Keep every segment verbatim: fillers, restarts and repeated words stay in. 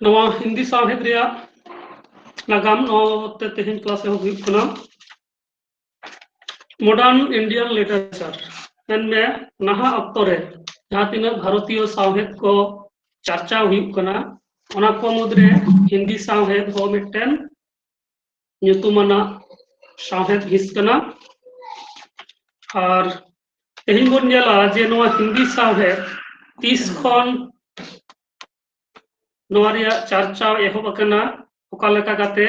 ᱱᱚᱣᱟ ᱦᱤᱱᱫᱤ ᱥᱟᱶᱦᱮᱫ ᱨᱮᱭᱟᱜ ᱱᱟᱜᱟᱢ, ᱱᱚᱣᱟ ᱵᱟᱵᱚᱫ ᱛᱮ ᱛᱮᱦᱮᱧ ᱠᱞᱟᱥ ᱮᱦᱚᱵ ᱦᱩᱭᱩᱜ ᱠᱟᱱᱟ᱾ Modern Indian literature, ᱢᱮᱱᱢᱮ ᱱᱟᱦᱟᱜ ᱚᱠᱛᱚ ᱨᱮ ᱡᱟᱦᱟᱸ ᱛᱤᱱᱟᱹᱜ ᱵᱷᱟᱨᱚᱛᱤᱭᱚ ᱥᱟᱶᱦᱮᱫ ᱠᱚ ᱪᱟᱨᱪᱟᱣ ᱦᱩᱭᱩᱜ ᱠᱟᱱᱟ, ᱚᱱᱟ ᱠᱚ ᱢᱩᱫᱽᱨᱮ ᱦᱤᱱᱫᱤ ᱥᱟᱶᱦᱮᱫ ᱦᱚᱸ ᱢᱤᱫᱴᱮᱱ ᱧᱩᱛᱩᱢᱟᱱᱟᱜ ᱥᱟᱶᱦᱮᱫ ᱦᱤᱸᱥ ᱠᱟᱱᱟ᱾ ᱟᱨ ᱛᱮᱦᱮᱧ ᱵᱚᱱ ᱧᱮᱞᱟ ᱡᱮ ᱱᱚᱣᱟ ᱦᱤᱱᱫᱤ ᱥᱟᱶᱦᱮᱫ ᱛᱤᱥ ᱠᱷᱚᱱ ᱱᱚᱣᱟ ᱨᱮᱭᱟᱜ ᱪᱟᱨᱪᱟᱣ ᱮᱦᱚᱵ ᱟᱠᱟᱱᱟ, ᱚᱠᱟ ᱞᱮᱠᱟ ᱠᱟᱛᱮ,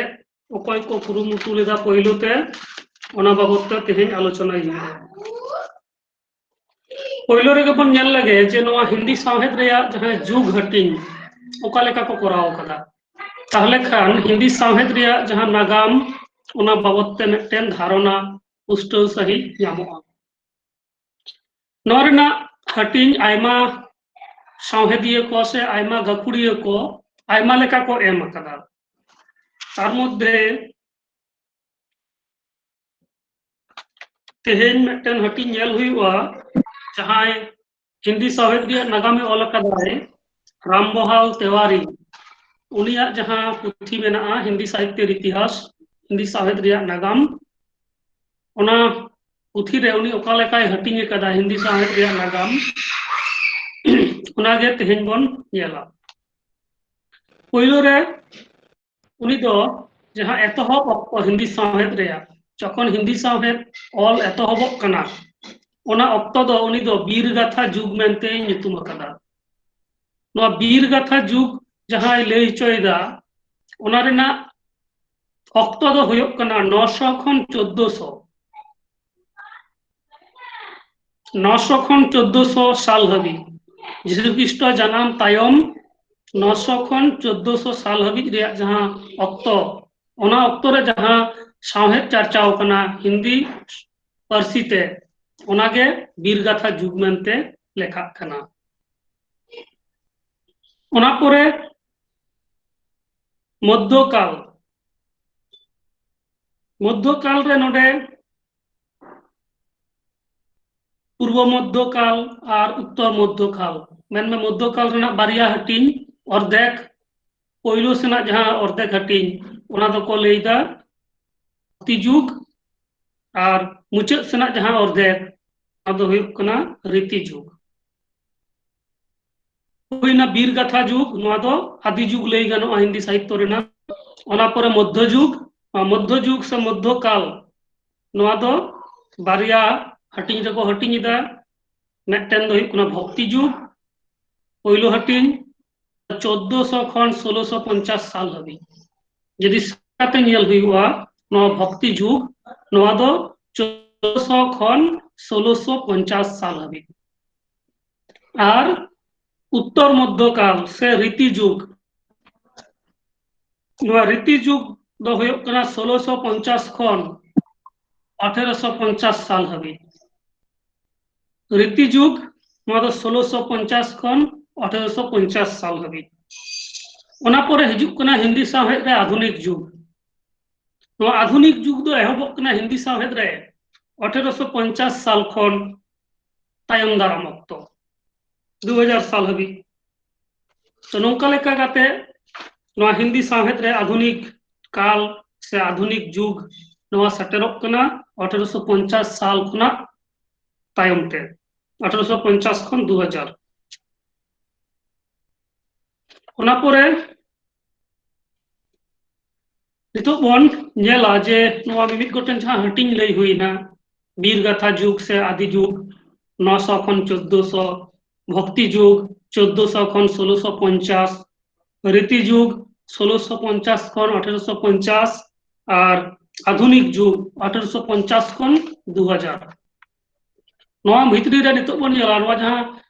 ᱚᱠᱚᱭ ᱠᱚ ᱠᱩᱨᱩᱢᱩᱴᱩ ᱞᱮᱫᱟ ᱯᱳᱭᱞᱳ ᱛᱮ, ᱚᱱᱟ ᱵᱟᱵᱚᱫ ᱛᱮ ᱛᱮᱦᱮᱧ ᱟᱞᱳᱪᱚᱱᱟᱭ ᱦᱩᱭᱩᱜᱼᱟ᱾ ᱯᱳᱭᱞᱳ ᱨᱮᱜᱮ ᱵᱚᱱ ᱧᱮᱞ ᱞᱮᱜᱮ ᱡᱮ ᱱᱚᱣᱟ ᱦᱤᱱᱫᱤ ᱥᱟᱶᱦᱮᱫ ᱨᱮᱭᱟᱜ ᱡᱟᱦᱟᱸ ᱡᱩᱜᱽ ᱦᱟᱹᱴᱤᱧ, ᱚᱠᱟ ᱞᱮᱠᱟ ᱠᱚ ᱠᱚᱨᱟᱣ ᱟᱠᱟᱫᱟ᱾ ᱛᱟᱦᱚᱞᱮ ᱠᱷᱟᱱ ᱦᱤᱱᱫᱤ ᱥᱟᱶᱦᱮᱫ ᱨᱮᱭᱟᱜ ᱡᱟᱦᱟᱸ ᱱᱟᱜᱟᱢ, ᱚᱱᱟ ᱵᱟᱵᱚᱫ ᱛᱮ ᱢᱤᱫᱴᱮᱱ ᱫᱷᱟᱨᱚᱱᱟ ᱯᱩᱥᱴᱟᱹᱣ ᱥᱟᱺᱦᱤᱡ ᱧᱟᱢᱚᱜᱼᱟ᱾ ᱱᱚᱣᱟ ᱨᱮᱱᱟᱜ ᱦᱟᱹᱴᱤᱧ ᱟᱭᱢᱟ ᱥᱟᱶᱦᱮᱫᱤᱭᱟᱹ ᱠᱚ ᱥᱮ ᱟᱭᱢᱟ ᱜᱟᱹᱠᱷᱩᱲᱤᱭᱟᱹ ᱠᱚ ᱟᱭᱢᱟ ᱞᱮᱠᱟ ᱠᱚ ᱮᱢ ᱟᱠᱟᱫᱟ᱾ ᱛᱟᱨ ᱢᱚᱫᱽᱫᱷᱮ ᱛᱮᱦᱮᱧ ᱢᱤᱫᱴᱮᱱ ᱦᱟᱹᱴᱤᱧ ᱧᱮᱞ ᱦᱩᱭᱩᱜᱼᱟ, ᱡᱟᱦᱟᱸᱭ ᱦᱤᱱᱫᱤ ᱥᱟᱶᱦᱮᱫ ᱨᱮᱭᱟᱜ ᱱᱟᱜᱟᱢᱮ ᱚᱞ ᱟᱠᱟᱫᱟᱭ, ᱨᱟᱢᱵᱚᱦᱟᱞ ᱛᱮᱣᱟᱨᱤ᱾ ᱩᱱᱤᱭᱟᱜ ᱡᱟᱦᱟᱸ ᱯᱩᱛᱷᱤ ᱢᱮᱱᱟᱜᱼᱟ, ᱦᱤᱱᱫᱤ ᱥᱟᱦᱤᱛᱭᱚ ᱤᱛᱤᱦᱟᱥ, ᱦᱤᱱᱫᱤ ᱥᱟᱶᱦᱮᱫ ᱨᱮᱭᱟᱜ ᱱᱟᱜᱟᱢ, ᱚᱱᱟ ᱯᱩᱛᱷᱤ ᱨᱮ ᱩᱱᱤ ᱚᱠᱟ ᱞᱮᱠᱟᱭ ᱦᱟᱹᱴᱤᱧ ᱟᱠᱟᱫᱟ ᱦᱤᱱᱫᱤ ᱥᱟᱶᱦᱮᱫ ᱨᱮᱭᱟᱜ ᱱᱟᱜᱟᱢ, ᱚᱱᱟᱜᱮ ᱛᱮᱦᱮᱧ ᱵᱚᱱ ᱧᱮᱞᱟ᱾ ᱯᱳᱭᱞᱳ ᱨᱮ ᱩᱱᱤ ᱫᱚ ᱡᱟᱦᱟᱸ ᱮᱛᱚᱦᱚᱵ ᱚᱠᱛᱚ ᱦᱤᱱᱫᱤ ᱥᱟᱶᱦᱮᱫ ᱨᱮᱭᱟᱜ, ᱡᱚᱠᱷᱚᱱ ᱦᱤᱱᱫᱤ ᱥᱟᱶᱦᱮᱫ ᱚᱞ ᱮᱛᱚᱦᱚᱵᱚᱜ ᱠᱟᱱᱟ, ᱚᱱᱟ ᱚᱠᱛᱚ ᱫᱚ ᱩᱱᱤ ᱫᱚ ᱵᱤᱨ ᱜᱟᱛᱷᱟ ᱡᱩᱜᱽ ᱢᱮᱱᱛᱮ ᱧᱩᱛᱩᱢ ᱟᱠᱟᱫᱟ᱾ ᱱᱚᱣᱟ ᱵᱤᱨ ᱜᱟᱛᱷᱟ ᱡᱩᱜᱽ ᱡᱟᱦᱟᱸᱭ ᱞᱟᱹᱭ ᱦᱚᱪᱚᱭᱮᱫᱟ, ᱚᱱᱟ ᱨᱮᱱᱟᱜ ᱚᱠᱛᱚ ᱫᱚ ᱦᱩᱭᱩᱜ ᱠᱟᱱᱟ ᱱᱚᱥᱚ ᱠᱷᱚᱱ ᱪᱳᱫᱽᱫᱚᱥᱚ, ᱱᱚᱥᱚ ᱠᱷᱚᱱ ᱪᱳᱫᱽᱫᱚᱥᱚ ᱥᱟᱞ ᱦᱟᱹᱵᱤᱡ᱾ ᱡᱤᱥᱩ ᱠᱷᱨᱤᱥᱴᱚ ᱡᱟᱱᱟᱢ ᱛᱟᱭᱚᱢ ᱱᱚᱥᱚ ᱠᱷᱚᱱ ᱪᱳᱫᱽᱫᱚᱥᱚ ᱥᱟᱞ ᱦᱟᱹᱵᱤᱡ ᱨᱮᱭᱟᱜ ᱡᱟᱦᱟᱸ ᱚᱠᱛᱚ, ᱚᱱᱟ ᱚᱠᱛᱚ ᱨᱮ ᱡᱟᱦᱟᱸ ᱥᱟᱶᱦᱮᱫ ᱪᱟᱨᱪᱟᱣ ᱠᱟᱱᱟ ᱦᱤᱱᱫᱤ ᱯᱟᱹᱨᱥᱤ ᱛᱮ, ᱚᱱᱟᱜᱮ ᱵᱤᱨ ᱜᱟᱛᱷᱟ ᱡᱩᱜᱽ ᱢᱮᱱᱛᱮ ᱞᱮᱠᱷᱟᱜ ᱠᱟᱱᱟ᱾ ᱚᱱᱟ ᱯᱚᱨᱮ ᱢᱚᱫᱽᱫᱷᱚᱠᱟᱞ, ᱢᱚᱫᱽᱫᱷᱚᱠᱟᱞ ᱨᱮ ᱱᱚᱰᱮ ᱯᱩᱨᱵᱚ ᱢᱚᱫᱽᱫᱷᱚᱠᱟᱞ ᱟᱨ ᱩᱛᱛᱚᱨ ᱢᱚᱫᱽᱫᱷᱚᱠᱟᱞ, ᱢᱮᱱᱢᱮ ᱢᱚᱫᱽᱫᱷᱚᱠᱟᱞ ᱨᱮᱱᱟᱜ ᱵᱟᱨᱭᱟ ᱦᱟᱹᱴᱤᱧ, ᱚᱨᱫᱷᱮᱠ ᱯᱳᱭᱞᱳ ᱥᱮᱱᱟᱜ ᱡᱟᱦᱟᱸ ᱚᱨᱫᱷᱮᱠ ᱦᱟᱹᱴᱤᱧ, ᱚᱱᱟ ᱫᱚᱠᱚ ᱞᱟᱹᱭᱫᱟ ᱵᱷᱚᱠᱛᱤ ᱡᱩᱜᱽ, ᱟᱨ ᱢᱩᱪᱟᱹᱫ ᱥᱮᱱᱟᱜ ᱡᱟᱦᱟᱸ ᱚᱨᱫᱷᱮᱠ, ᱚᱱᱟ ᱫᱚ ᱦᱩᱭᱩᱜ ᱠᱟᱱᱟ ᱨᱤᱛᱤ ᱡᱩᱜᱽ᱾ ᱦᱩᱭᱱᱟ ᱵᱤᱨ ᱜᱟᱛᱷᱟ ᱡᱩᱜᱽ, ᱱᱚᱣᱟ ᱫᱚ ᱟᱫᱤ ᱡᱩᱜᱽ ᱞᱟᱹᱭ ᱜᱟᱱᱚᱜᱼᱟ ᱦᱤᱱᱫᱤ ᱥᱟᱦᱤᱛᱛᱚ ᱨᱮᱱᱟᱜ᱾ ᱚᱱᱟ ᱯᱚᱨᱮ ᱢᱚᱫᱽᱫᱷᱚ ᱡᱩᱜᱽ, ᱟᱨ ᱢᱚᱫᱽᱫᱷᱚ ᱡᱩᱜᱽ ᱥᱮ ᱢᱚᱫᱽᱫᱷᱚ ᱠᱟᱞ, ᱱᱚᱣᱟ ᱫᱚ ᱵᱟᱨᱭᱟ ᱦᱟᱹᱴᱤᱧ ᱨᱮᱠᱚ ᱦᱟᱹᱴᱤᱧ ᱮᱫᱟ᱾ ᱢᱤᱫᱴᱮᱱ ᱫᱚ ᱦᱩᱭᱩᱜ ᱠᱟᱱᱟ ᱵᱷᱚᱠᱛᱤ ᱡᱩᱜᱽ, ᱯᱳᱭᱞᱳ ᱦᱟᱹᱴᱤᱧ, ᱪᱳᱫᱽᱫᱳᱥᱚ ᱠᱷᱚᱱ ᱥᱳᱞᱳᱥᱚ ᱯᱚᱧᱪᱟᱥ ᱥᱟᱞ ᱦᱟᱹᱵᱤᱡ᱾ ᱡᱩᱫᱤ ᱥᱟᱠᱟᱛᱮ ᱧᱮᱞ ᱦᱩᱭᱩᱜᱼᱟ, ᱱᱚᱣᱟ ᱵᱷᱚᱠᱛᱤ ᱡᱩᱜᱽ, ᱱᱚᱣᱟ ᱫᱚ ᱪᱳᱫᱽᱫᱳᱥᱚ ᱠᱷᱚᱱ ᱥᱳᱞᱳᱥᱚ ᱯᱚᱧᱪᱟᱥ ᱥᱟᱞ ᱦᱟᱹᱵᱤᱡ᱾ ᱟᱨ ᱩᱛᱛᱚᱨ ᱢᱚᱫᱽᱫᱷᱚ ᱠᱟᱞ ᱥᱮ ᱨᱤᱛᱤ ᱡᱩᱜᱽ, ᱱᱚᱣᱟ ᱨᱤᱛᱤ ᱡᱩᱜᱽ ᱫᱚ ᱦᱩᱭᱩᱜ ᱠᱟᱱᱟ ᱥᱳᱞᱳᱥᱚ ᱯᱚᱧᱪᱟᱥ ᱠᱷᱚᱱ ᱟᱴᱷᱮᱨᱚᱥᱚ ᱯᱚᱧᱪᱟᱥ ᱥᱟᱞ ᱦᱟᱹᱵᱤᱡ᱾ ᱨᱤᱛᱤ ᱡᱩᱜᱽ, ᱱᱚᱣᱟ ᱫᱚ ᱥᱳᱞᱳᱥᱚ ᱯᱚᱧᱪᱟᱥ ᱠᱷᱚᱱ ᱟᱴᱷᱮᱨᱚᱥᱚ ᱯᱚᱧᱪᱟᱥ ᱥᱟᱞ ᱦᱟᱹᱵᱤᱡ᱾ ᱚᱱᱟ ᱯᱚᱨᱮ ᱦᱤᱡᱩᱜ ᱠᱟᱱᱟ ᱦᱤᱱᱫᱤ ᱥᱟᱶᱦᱮᱫ ᱨᱮ ᱟᱫᱷᱩᱱᱤᱠ ᱡᱩᱜᱽ᱾ ᱱᱚᱣᱟ ᱟᱫᱷᱩᱱᱤᱠ ᱡᱩᱜᱽ ᱫᱚ ᱮᱦᱚᱵᱚᱜ ᱠᱟᱱᱟ ᱦᱤᱱᱫᱤ ᱥᱟᱶᱦᱮᱫ ᱨᱮ ᱟᱴᱷᱮᱨᱚᱥᱚ ᱯᱚᱧᱪᱟᱥ ᱥᱟᱞ ᱠᱷᱚᱱ ᱛᱟᱭᱚᱢ ᱫᱟᱨᱟᱢ ᱚᱠᱛᱚ, ᱫᱩ ᱦᱟᱡᱟᱨ ᱥᱟᱞ ᱦᱟᱹᱵᱤᱡ᱾ ᱛᱚ, ᱱᱚᱝᱠᱟ ᱞᱮᱠᱟ ᱠᱟᱛᱮ ᱱᱚᱣᱟ ᱦᱤᱱᱫᱤ ᱥᱟᱶᱦᱮᱫ ᱨᱮ ᱟᱫᱷᱩᱱᱤᱠ ᱠᱟᱞ ᱥᱮ ᱟᱫᱷᱩᱱᱤᱠ ᱡᱩᱜᱽ ᱱᱚᱣᱟ ᱥᱮᱴᱮᱨᱚᱜ ᱠᱟᱱᱟ ᱟᱴᱷᱮᱨᱚᱥᱚ ᱯᱚᱧᱪᱟᱥ ᱥᱟᱞ ᱠᱷᱚᱱᱟᱜ ᱛᱟᱭᱚᱢ ᱛᱮ, ᱟᱴᱷᱮᱨᱚᱥᱚ ᱯᱚᱧᱪᱟᱥ ᱠᱷᱚᱱ ᱫᱩ ᱦᱟᱡᱟᱨ᱾ ᱚᱱᱟ ᱯᱚᱨᱮ ᱱᱤᱛᱚᱜ ᱵᱚᱱ ᱧᱮᱞᱟ ᱡᱮ ᱱᱚᱣᱟ ᱢᱤᱢᱤᱫ ᱜᱚᱴᱮᱱ ᱡᱟᱦᱟᱸ ᱦᱟᱹᱴᱤᱧ ᱞᱟᱹᱭ ᱦᱩᱭᱱᱟ, ᱵᱤᱨ ᱜᱟᱛᱷᱟ ᱡᱩᱜᱽ ᱥᱮ ᱟᱫᱤ ᱡᱩᱜᱽ, ᱱᱚᱥᱚ ᱠᱷᱚᱱ ᱪᱳᱫᱽᱫᱳᱥᱚ, ᱵᱷᱚᱠᱛᱤ ᱡᱩᱜᱽ ᱪᱳᱫᱽᱫᱳᱥᱚ ᱠᱷᱚᱱ ᱥᱳᱞᱳᱥᱚ ᱯᱚᱧᱪᱟᱥ, ᱨᱤᱛᱤ ᱡᱩᱜᱽ ᱥᱳᱞᱳᱥᱚ ᱯᱚᱧᱪᱟᱥ ᱠᱷᱚᱱ ᱟᱴᱷᱮᱨᱚᱥᱚ ᱯᱚᱧᱪᱟᱥ, ᱟᱨ ᱟᱫᱷᱩᱱᱤᱠ ᱡᱩᱜᱽ ᱟᱴᱷᱮᱨᱚᱥᱚ ᱯᱚᱧᱪᱟᱥ ᱠᱷᱚᱱ ᱫᱩ ᱦᱟᱡᱟᱨ᱾ ᱱᱚᱣᱟ ᱵᱷᱤᱛᱨᱤ ᱨᱮ ᱱᱤᱛᱚᱜ ᱵᱚᱱ ᱧᱮᱞᱟ, ᱱᱚᱣᱟ ᱡᱟᱦᱟᱸ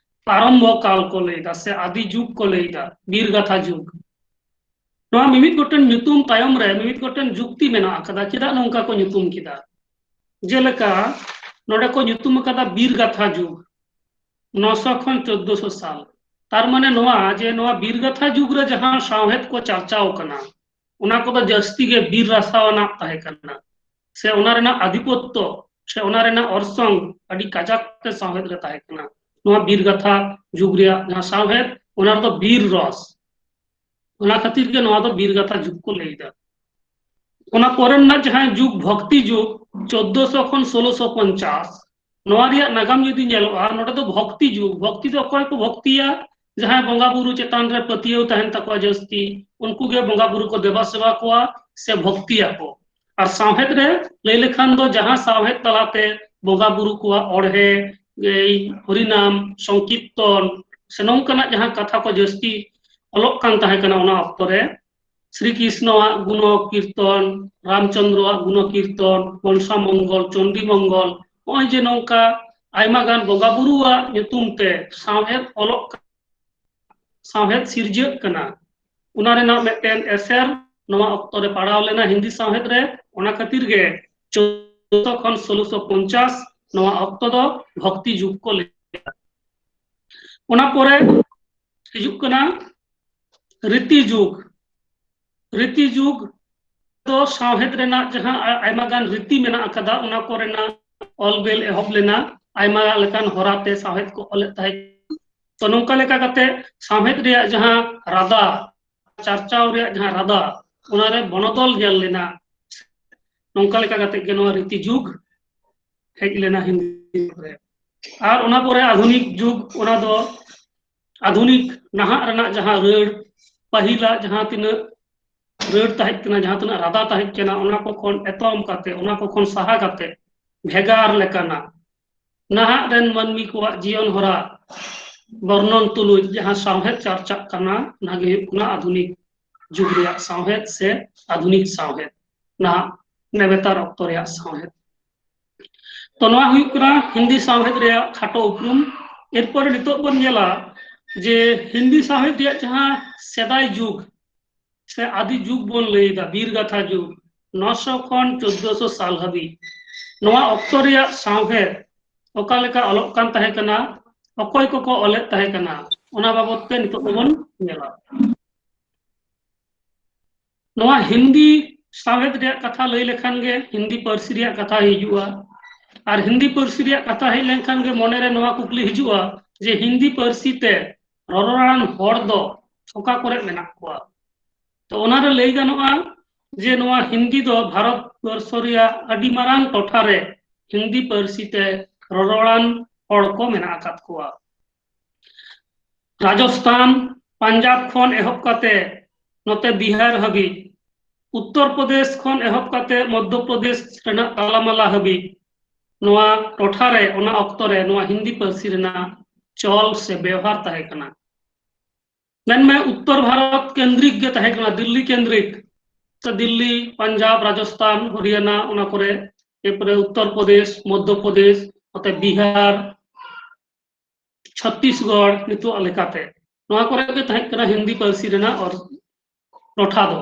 ᱯᱨᱟᱨᱚᱢᱵᱷᱚ ᱠᱟᱞ ᱠᱚ ᱞᱟᱹᱭᱫᱟ ᱥᱮ ᱟᱫᱤ ᱡᱩᱜᱽ ᱠᱚ ᱞᱟᱹᱭᱫᱟ, ᱵᱤᱨ ᱜᱟᱛᱷᱟ ᱡᱩᱜᱽ, ᱱᱚᱣᱟ ᱢᱤᱢᱤᱫ ᱜᱚᱴᱮᱱ ᱧᱩᱛᱩᱢ ᱛᱟᱭᱚᱢ ᱨᱮ ᱢᱤᱢᱤᱫ ᱜᱚᱴᱮᱱ ᱡᱩᱠᱛᱤ ᱢᱮᱱᱟᱜ ᱟᱠᱟᱫᱟ, ᱪᱮᱫᱟᱜ ᱱᱚᱝᱠᱟ ᱠᱚ ᱧᱩᱛᱩᱢ ᱠᱮᱫᱟ᱾ ᱡᱮᱞᱮᱠᱟ ᱱᱚᱰᱮ ᱠᱚ ᱧᱩᱛᱩᱢ ᱟᱠᱟᱫᱟ ᱵᱤᱨ ᱜᱟᱛᱷᱟ ᱡᱩᱜᱽ, ᱱᱚᱥᱚ ᱠᱷᱚᱱ ᱪᱳᱫᱽᱫᱳᱥᱚ ᱥᱟᱞ᱾ ᱛᱟᱨ ᱢᱟᱱᱮ ᱱᱚᱣᱟ ᱡᱮ ᱱᱚᱣᱟ ᱵᱤᱨ ᱜᱟᱛᱷᱟ ᱡᱩᱜᱽ ᱨᱮ ᱡᱟᱦᱟᱸ ᱥᱟᱶᱦᱮᱫ ᱠᱚ ᱪᱟᱨᱪᱟᱣ ᱠᱟᱱᱟ, ᱚᱱᱟ ᱠᱚᱫᱚ ᱡᱟᱹᱥᱛᱤ ᱜᱮ ᱵᱤᱨ ᱨᱟᱥᱟ ᱟᱱᱟᱜ ᱛᱟᱦᱮᱸ ᱠᱟᱱᱟ, ᱥᱮ ᱚᱱᱟ ᱨᱮᱱᱟᱜ ᱟᱫᱷᱤᱯᱚᱛᱛᱚ ᱥᱮ ᱚᱱᱟ ᱨᱮᱱᱟᱜ ᱚᱨᱥᱚᱝ ᱟᱹᱰᱤ ᱠᱟᱡᱟᱠ ᱛᱮ ᱥᱟᱶᱦᱮᱫ ᱨᱮ ᱛᱟᱦᱮᱸ ᱠᱟᱱᱟ᱾ ᱱᱚᱣᱟ ᱵᱤᱨ ᱜᱟᱛᱷᱟ ᱡᱩᱜᱽ ᱨᱮᱭᱟᱜ ᱡᱟᱦᱟᱸ ᱥᱟᱶᱦᱮᱫ, ᱚᱱᱟ ᱨᱮᱫᱚ ᱵᱤᱨ ᱨᱚᱥ, ᱚᱱᱟ ᱠᱷᱟᱹᱛᱤᱨ ᱜᱮ ᱱᱚᱣᱟ ᱫᱚ ᱵᱤᱨ ᱜᱟᱛᱷᱟ ᱡᱩᱜᱽ ᱠᱚ ᱞᱟᱹᱭ ᱮᱫᱟ᱾ ᱚᱱᱟ ᱯᱚᱨᱮ ᱨᱮᱱᱟᱜ ᱡᱟᱦᱟᱸ ᱡᱩᱜᱽ, ᱵᱷᱚᱠᱛᱤ ᱡᱩᱜᱽ, ᱪᱳᱫᱽᱫᱳᱥᱚ ᱠᱷᱚᱱ ᱥᱳᱞᱳᱥᱚ ᱯᱚᱧᱪᱟᱥ, ᱱᱚᱣᱟ ᱨᱮᱭᱟᱜ ᱱᱟᱜᱟᱢ ᱡᱩᱫᱤ ᱧᱮᱞᱚᱜᱼᱟ, ᱱᱚᱰᱮ ᱫᱚ ᱵᱷᱚᱠᱛᱤ ᱡᱩᱜᱽ᱾ ᱵᱷᱚᱠᱛᱤ ᱫᱚ ᱚᱠᱚᱭ ᱠᱚ ᱵᱷᱚᱠᱛᱤᱭᱟ? ᱡᱟᱦᱟᱸᱭ ᱵᱚᱸᱜᱟ ᱵᱩᱨᱩ ᱪᱮᱛᱟᱱ ᱨᱮ ᱯᱟᱹᱛᱭᱟᱹᱣ ᱛᱟᱦᱮᱱ ᱛᱟᱠᱚᱣᱟ ᱡᱟᱹᱥᱛᱤ, ᱩᱱᱠᱩ ᱜᱮ ᱵᱚᱸᱜᱟ ᱵᱩᱨᱩ ᱠᱚ ᱫᱮᱵᱟ ᱥᱮᱵᱟ ᱠᱚᱣᱟ ᱥᱮ ᱵᱷᱚᱠᱛᱤᱭᱟᱠᱚ᱾ ᱟᱨ ᱥᱟᱶᱦᱮᱫ ᱨᱮ ᱞᱟᱹᱭ ᱞᱮᱠᱷᱟᱱ ᱫᱚ ᱡᱟᱦᱟᱸ ᱥᱟᱶᱦᱮᱫ ᱛᱟᱞᱟᱛᱮ ᱵᱚᱸᱜᱟ ᱵᱩᱨᱩ ᱠᱚᱣᱟᱜ ᱚᱬᱦᱮ, ᱮᱭ ᱦᱚᱨᱤᱱᱟᱢ, ᱥᱚᱝᱠᱤᱨᱛᱚᱱ ᱥᱮ ᱱᱚᱝᱠᱟᱱᱟᱜ ᱡᱟᱦᱟᱸ ᱠᱟᱛᱷᱟ ᱠᱚ ᱡᱟᱹᱥᱛᱤ ᱚᱞᱚᱜ ᱠᱟᱱ ᱛᱟᱦᱮᱸ ᱠᱟᱱᱟ ᱚᱱᱟ ᱚᱠᱛᱚ ᱨᱮ, ᱥᱨᱤ ᱠᱨᱤᱥᱱᱚᱣᱟᱜ ᱜᱩᱱᱚ ᱠᱤᱨᱛᱚᱱ, ᱨᱟᱢᱪᱚᱸᱫᱽᱨᱚᱣᱟᱜ ᱜᱩᱱᱚ ᱠᱤᱨᱛᱚᱱ, ᱢᱚᱱᱥᱟ ᱢᱚᱝᱜᱚᱞ, ᱪᱚᱱᱰᱤ ᱢᱚᱝᱜᱚᱞ, ᱱᱚᱜᱼᱚᱭ ᱡᱮ ᱱᱚᱝᱠᱟ ᱟᱭᱢᱟ ᱜᱟᱱ ᱵᱚᱸᱜᱟ ᱵᱩᱨᱩᱣᱟᱜ ᱧᱩᱛᱩᱢ ᱛᱮ ᱥᱟᱶᱦᱮᱫ ᱚᱞᱚᱜ, ᱥᱟᱶᱦᱮᱫ ᱥᱤᱨᱡᱟᱹᱜ ᱠᱟᱱᱟ, ᱚᱱᱟ ᱨᱮᱱᱟᱜ ᱢᱤᱫᱴᱮᱱ ᱮᱥᱮᱨ ᱱᱚᱣᱟ ᱚᱠᱛᱚ ᱨᱮ ᱯᱟᱲᱟᱣ ᱞᱮᱱᱟ ᱦᱤᱱᱫᱤ ᱥᱟᱶᱦᱮᱫ ᱨᱮ᱾ ᱚᱱᱟ ᱠᱷᱟᱹᱛᱤᱨ ᱜᱮ ᱪᱳᱫᱽᱫᱳᱥᱚ ᱠᱷᱚᱱ ᱥᱳᱞᱳᱥᱚ ᱯᱚᱧᱪᱟᱥ ᱱᱚᱣᱟ ᱚᱠᱛᱚ ᱫᱚ ᱵᱷᱚᱠᱛᱤ ᱡᱩᱜᱽ ᱠᱚ ᱞᱟᱹᱭᱟ᱾ ᱚᱱᱟ ᱯᱚᱨᱮ ᱦᱤᱡᱩᱜ ᱠᱟᱱᱟ ᱨᱤᱛᱤ ᱡᱩᱜᱽ᱾ ᱨᱤᱛᱤ ᱡᱩᱜᱽ ᱫᱚ ᱥᱟᱶᱦᱮᱫ ᱨᱮᱱᱟᱜ ᱡᱟᱦᱟᱸ ᱟ-, ᱟᱭᱢᱟ ᱜᱟᱱ ᱨᱤᱛᱤ ᱢᱮᱱᱟᱜ ᱟᱠᱟᱫᱟ, ᱚᱱᱟ ᱠᱚᱨᱮᱱᱟᱜ ᱚᱞ ᱵᱮᱞ ᱮᱦᱚᱵ ᱞᱮᱱᱟ, ᱟᱭᱢᱟ ᱞᱮᱠᱟᱱ ᱦᱚᱨᱟᱛᱮ ᱥᱟᱶᱦᱮᱫ ᱠᱚ ᱚᱞᱮᱫ ᱛᱟᱦᱮᱸᱫ᱾ ᱛᱚ, ᱱᱚᱝᱠᱟ ᱞᱮᱠᱟ ᱠᱟᱛᱮ ᱥᱟᱶᱦᱮᱫ ᱨᱮᱭᱟᱜ ᱡᱟᱦᱟᱸ ᱨᱟᱫᱟ, ᱪᱟᱨᱪᱟᱣ ᱨᱮᱭᱟᱜ ᱡᱟᱦᱟᱸ ᱨᱟᱫᱟ, ᱚᱱᱟᱨᱮ ᱵᱚᱱᱚᱫᱚᱞ ᱧᱮᱞ ᱞᱮᱱᱟ᱾ ᱱᱚᱝᱠᱟ ᱞᱮᱠᱟ ᱠᱟᱛᱮ ᱜᱮ ᱱᱚᱣᱟ ᱨᱤᱛᱤ ᱡᱩᱜᱽ ᱦᱮᱡ ᱞᱮᱱᱟ ᱦᱤᱱᱫᱤ ᱨᱮ᱾ ᱟᱨ ᱚᱱᱟ ᱯᱚᱨᱮ ᱟᱫᱷᱩᱱᱤᱠ ᱡᱩᱜᱽ, ᱚᱱᱟ ᱫᱚ ᱟᱫᱷᱩᱱᱤᱠ, ᱱᱟᱦᱟᱜ ᱨᱮᱱᱟᱜ ᱡᱟᱦᱟᱸ ᱨᱟᱹᱲ, ᱯᱟᱹᱦᱤᱞᱟᱜ ᱡᱟᱦᱟᱸ ᱛᱤᱱᱟᱹᱜ ᱨᱟᱹᱲ ᱛᱟᱦᱮᱸ ᱠᱟᱱᱟ, ᱡᱟᱦᱟᱸ ᱛᱤᱱᱟᱹᱜ ᱨᱟᱫᱟ ᱛᱟᱦᱮᱸ ᱠᱟᱱᱟ, ᱚᱱᱟ ᱠᱚ ᱠᱷᱚᱱ ᱮᱛᱚᱢ ᱠᱟᱛᱮ, ᱚᱱᱟ ᱠᱚ ᱠᱷᱚᱱ ᱥᱟᱦᱟ ᱠᱟᱛᱮ, ᱵᱷᱮᱜᱟᱨ ᱞᱮᱠᱟᱱᱟᱜ, ᱱᱟᱦᱟᱜ ᱨᱮᱱ ᱢᱟᱹᱱᱢᱤ ᱠᱚᱣᱟᱜ ᱡᱤᱭᱚᱱ ᱦᱚᱨᱟ ᱵᱚᱨᱱᱚᱱ ᱛᱩᱞᱩᱡ ᱡᱟᱦᱟᱸ ᱥᱟᱶᱦᱮᱫ ᱪᱟᱨᱪᱟᱜ ᱠᱟᱱᱟ, ᱚᱱᱟ ᱜᱮ ᱦᱩᱭᱩᱜ ᱠᱟᱱᱟ ᱟᱫᱷᱩᱱᱤᱠ ᱡᱩᱜᱽ ᱨᱮᱭᱟᱜ ᱥᱟᱶᱦᱮᱫ ᱥᱮ ᱟᱫᱷᱩᱱᱤᱠ ᱥᱟᱶᱦᱮᱫ, ᱱᱟᱦᱟᱜ ᱱᱮᱵᱮᱛᱟᱨ ᱚᱠᱛᱚ ᱨᱮᱭᱟᱜ ᱥᱟᱶᱦᱮᱫ᱾ ᱛᱚ, ᱱᱚᱣᱟ ᱦᱩᱭᱩᱜ ᱠᱟᱱᱟ ᱦᱤᱱᱫᱤ ᱥᱟᱶᱦᱮᱫ ᱨᱮᱭᱟᱜ ᱠᱷᱟᱴᱚ ᱩᱯᱨᱩᱢ᱾ ᱮᱨᱯᱚᱨᱮ ᱱᱤᱛᱚᱜ ᱵᱚᱱ ᱧᱮᱞᱟ ᱡᱮ ᱦᱤᱱᱫᱤ ᱥᱟᱶᱦᱮᱫ ᱨᱮᱭᱟᱜ ᱡᱟᱦᱟᱸ ᱥᱮᱫᱟᱭ ᱡᱩᱜᱽ ᱥᱮ ᱟᱫᱤ ᱡᱩᱜᱽ ᱵᱚᱱ ᱞᱟᱹᱭ ᱮᱫᱟ, ᱵᱤᱨ ᱜᱟᱛᱷᱟ ᱡᱩᱜᱽ, ᱱᱚᱥᱚ ᱠᱷᱚᱱ ᱪᱳᱫᱽᱫᱳᱥᱚ ᱥᱟᱞ ᱦᱟᱹᱵᱤᱡ, ᱱᱚᱣᱟ ᱚᱠᱛᱚ ᱨᱮᱭᱟᱜ ᱥᱟᱶᱦᱮᱫ ᱚᱠᱟ ᱞᱮᱠᱟ ᱚᱞᱚᱜ ᱠᱟᱱ ᱛᱟᱦᱮᱸ ᱠᱟᱱᱟ, ᱚᱠᱚᱭ ᱠᱚᱠᱚ ᱚᱞᱮᱫ ᱛᱟᱦᱮᱸ ᱠᱟᱱᱟ, ᱚᱱᱟ ᱵᱟᱵᱚᱛ ᱛᱮ ᱱᱤᱛᱚᱜ ᱫᱚᱵᱚᱱ ᱧᱮᱞᱟ᱾ ᱱᱚᱣᱟ ᱦᱤᱱᱫᱤ ᱥᱟᱶᱦᱮᱫ ᱨᱮᱭᱟᱜ ᱠᱟᱛᱷᱟ ᱞᱟᱹᱭ ᱞᱮᱠᱷᱟᱱ ᱜᱮ, ᱦᱤᱱᱫᱤ ᱯᱟᱹᱨᱥᱤ ᱨᱮᱭᱟᱜ ᱠᱟᱛᱷᱟ ᱦᱤᱡᱩᱜᱼᱟ᱾ ᱟᱨ ᱦᱤᱱᱫᱤ ᱯᱟᱹᱨᱥᱤ ᱨᱮᱭᱟᱜ ᱠᱟᱛᱷᱟ ᱦᱮᱡ ᱞᱮᱱᱠᱷᱟᱱ ᱜᱮ ᱢᱚᱱᱮᱨᱮ ᱱᱚᱣᱟ ᱠᱩᱠᱞᱤ ᱦᱤᱡᱩᱜᱼᱟ ᱡᱮ ᱦᱤᱱᱫᱤ ᱯᱟᱹᱨᱥᱤ ᱛᱮ ᱨᱚᱨᱚᱲᱟᱱ ᱦᱚᱲ ᱫᱚ ᱚᱠᱟ ᱠᱚᱨᱮ ᱢᱮᱱᱟᱜ ᱠᱚᱣᱟ? ᱛᱚ ᱚᱱᱟᱨᱮ ᱞᱟᱹᱭ ᱜᱟᱱᱚᱜᱼᱟ ᱡᱮ ᱱᱚᱣᱟ ᱦᱤᱱᱫᱤ ᱫᱚ ᱵᱷᱟᱨᱚᱛ ᱵᱚᱨᱥᱚ ᱨᱮᱭᱟᱜ ᱟᱹᱰᱤ ᱢᱟᱨᱟᱝ ᱴᱚᱴᱷᱟ ᱨᱮ ᱦᱤᱱᱫᱤ ᱯᱟᱹᱨᱥᱤ ᱛᱮ ᱨᱚᱨᱚᱲᱟᱱ ᱦᱚᱲ ᱠᱚ ᱢᱮᱱᱟᱜ ᱟᱠᱟᱫ ᱠᱚᱣᱟ᱾ ᱨᱟᱡᱚᱥᱛᱷᱟᱱ, ᱯᱟᱧᱡᱟᱵᱽ ᱠᱷᱚᱱ ᱮᱦᱚᱵ ᱠᱟᱛᱮ ᱱᱚᱛᱮ ᱵᱤᱦᱟᱨ ᱦᱟᱹᱵᱤᱡ, ᱩᱛᱛᱚᱨ ᱯᱨᱚᱫᱮᱥ ᱠᱷᱚᱱ ᱮᱦᱚᱵ ᱠᱟᱛᱮ ᱢᱚᱫᱽᱫᱷᱚ ᱯᱨᱚᱫᱮᱥ ᱨᱮᱱᱟᱜ ᱛᱟᱞᱟᱢᱟᱞᱟ ᱦᱟᱹᱵᱤᱡ, ᱱᱚᱣᱟ ᱴᱚᱴᱷᱟ ᱨᱮ ᱚᱱᱟ ᱚᱠᱛᱚ ᱨᱮ ᱱᱚᱣᱟ ᱦᱤᱱᱫᱤ ᱯᱟᱹᱨᱥᱤ ᱨᱮᱱᱟᱜ ᱪᱚᱞ ᱥᱮ ᱵᱮᱣᱦᱟᱨ ᱛᱟᱦᱮᱸ ᱠᱟᱱᱟ᱾ ᱢᱮᱱᱢᱮ ᱩᱛᱛᱚᱨ ᱵᱷᱟᱨᱚᱛ ᱠᱮᱱᱫᱨᱤᱠ ᱜᱮ ᱛᱟᱦᱮᱸ ᱠᱟᱱᱟ, ᱫᱤᱞᱞᱤ ᱠᱮᱱᱫᱨᱤᱠ᱾ ᱛᱚ ᱫᱤᱞᱞᱤ, ᱯᱟᱧᱡᱟᱵᱽ, ᱨᱟᱡᱚᱥᱛᱷᱟᱱ, ᱦᱚᱨᱤᱭᱟᱱᱟ, ᱚᱱᱟ ᱠᱚᱨᱮ, ᱮᱨᱯᱚᱨᱮ ᱩᱛᱛᱚᱨ ᱯᱨᱚᱫᱮᱥ, ᱢᱚᱫᱽᱫᱷᱚ ᱯᱨᱚᱫᱮᱥ, ᱱᱚᱛᱮ ᱵᱤᱦᱟᱨ, ᱪᱷᱚᱛᱛᱤᱥᱜᱚᱲ ᱱᱤᱛᱚᱜ ᱞᱮᱠᱟᱛᱮ, ᱱᱚᱣᱟ ᱠᱚᱨᱮ ᱜᱮ ᱛᱟᱦᱮᱸ ᱠᱟᱱᱟ ᱦᱤᱱᱫᱤ ᱯᱟᱹᱨᱥᱤ ᱨᱮᱱᱟᱜ ᱚᱨ-, ᱴᱚᱴᱷᱟ ᱫᱚ᱾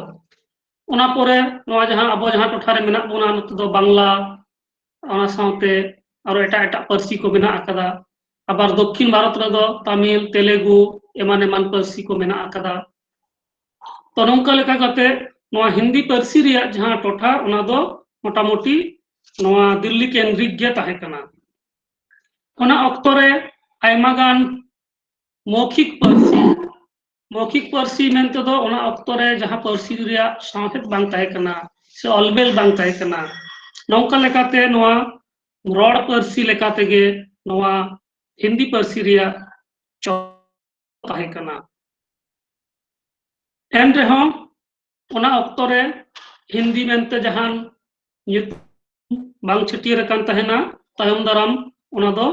ᱚᱱᱟ ᱯᱚᱨᱮ ᱱᱚᱣᱟ ᱡᱟᱦᱟᱸ ᱟᱵᱚ ᱡᱟᱦᱟᱸ ᱴᱚᱴᱷᱟ ᱨᱮ ᱢᱮᱱᱟᱜ ᱵᱚᱱᱟ, ᱱᱚᱛᱮ ᱫᱚ ᱵᱟᱝᱞᱟ, ᱚᱱᱟ ᱥᱟᱶᱛᱮ ᱟᱨᱚ ᱮᱴᱟᱜ ᱮᱴᱟᱜ ᱯᱟᱹᱨᱥᱤ ᱠᱚ ᱢᱮᱱᱟᱜ ᱟᱠᱟᱫᱟ᱾ ᱟᱵᱟᱨ ᱫᱚᱠᱠᱷᱤᱱ ᱵᱷᱟᱨᱚᱛ ᱨᱮᱫᱚ ᱛᱟᱢᱤᱞ, ᱛᱮᱞᱮᱜᱩ, ᱮᱢᱟᱱ ᱮᱢᱟᱱ ᱯᱟᱹᱨᱥᱤ ᱠᱚ ᱢᱮᱱᱟᱜ ᱟᱠᱟᱫᱟ᱾ ᱛᱚ ᱱᱚᱝᱠᱟ ᱞᱮᱠᱟ ᱠᱟᱛᱮ ᱱᱚᱣᱟ ᱦᱤᱱᱫᱤ ᱯᱟᱹᱨᱥᱤ ᱨᱮᱭᱟᱜ ᱡᱟᱦᱟᱸ ᱴᱚᱴᱷᱟ, ᱚᱱᱟ ᱫᱚ ᱢᱚᱴᱟᱢᱩᱴᱤ ᱱᱚᱣᱟ ᱫᱤᱞᱞᱤ ᱠᱮᱱᱫᱨᱤᱠ ᱜᱮ ᱛᱟᱦᱮᱸ ᱠᱟᱱᱟ᱾ ᱚᱱᱟ ᱚᱠᱛᱚ ᱨᱮ ᱟᱭᱢᱟ ᱜᱟᱱ ᱢᱚᱣᱠᱷᱤᱠ ᱯᱟᱹᱨᱥᱤ, ᱢᱚᱣᱠᱷᱤᱠ ᱯᱟᱹᱨᱥᱤ ᱢᱮᱱᱛᱮ ᱫᱚ ᱚᱱᱟ ᱚᱠᱛᱚ ᱨᱮ ᱡᱟᱦᱟᱸ ᱯᱟᱹᱨᱥᱤ ᱨᱮᱭᱟᱜ ᱥᱟᱶᱦᱮᱫ ᱵᱟᱝ ᱛᱟᱦᱮᱸ ᱠᱟᱱᱟ ᱥᱮ ᱚᱞᱵᱮᱞ ᱵᱟᱝ ᱛᱟᱦᱮᱸ ᱠᱟᱱᱟ, ᱱᱚᱝᱠᱟ ᱞᱮᱠᱟᱛᱮ ᱱᱚᱣᱟ ᱨᱚᱲ ᱯᱟᱹᱨᱥᱤ ᱞᱮᱠᱟ ᱛᱮᱜᱮ ᱱᱚᱣᱟ ᱦᱤᱱᱫᱤ ᱯᱟᱹᱨᱥᱤ ᱨᱮᱭᱟᱜ ᱪᱚᱞ ᱛᱟᱦᱮᱸ ᱠᱟᱱᱟ᱾ ᱮᱱ ᱨᱮᱦᱚᱸ ᱚᱱᱟ ᱚᱠᱛᱚ ᱨᱮ ᱦᱤᱱᱫᱤ ᱢᱮᱱᱛᱮ ᱡᱟᱦᱟᱱ ᱧᱩᱛᱩᱢ ᱵᱟᱝ ᱪᱷᱟᱹᱴᱭᱟᱹᱨ ᱟᱠᱟᱱ ᱛᱟᱦᱮᱱᱟ, ᱛᱟᱭᱚᱢ ᱫᱟᱨᱟᱢ ᱚᱱᱟ ᱫᱚ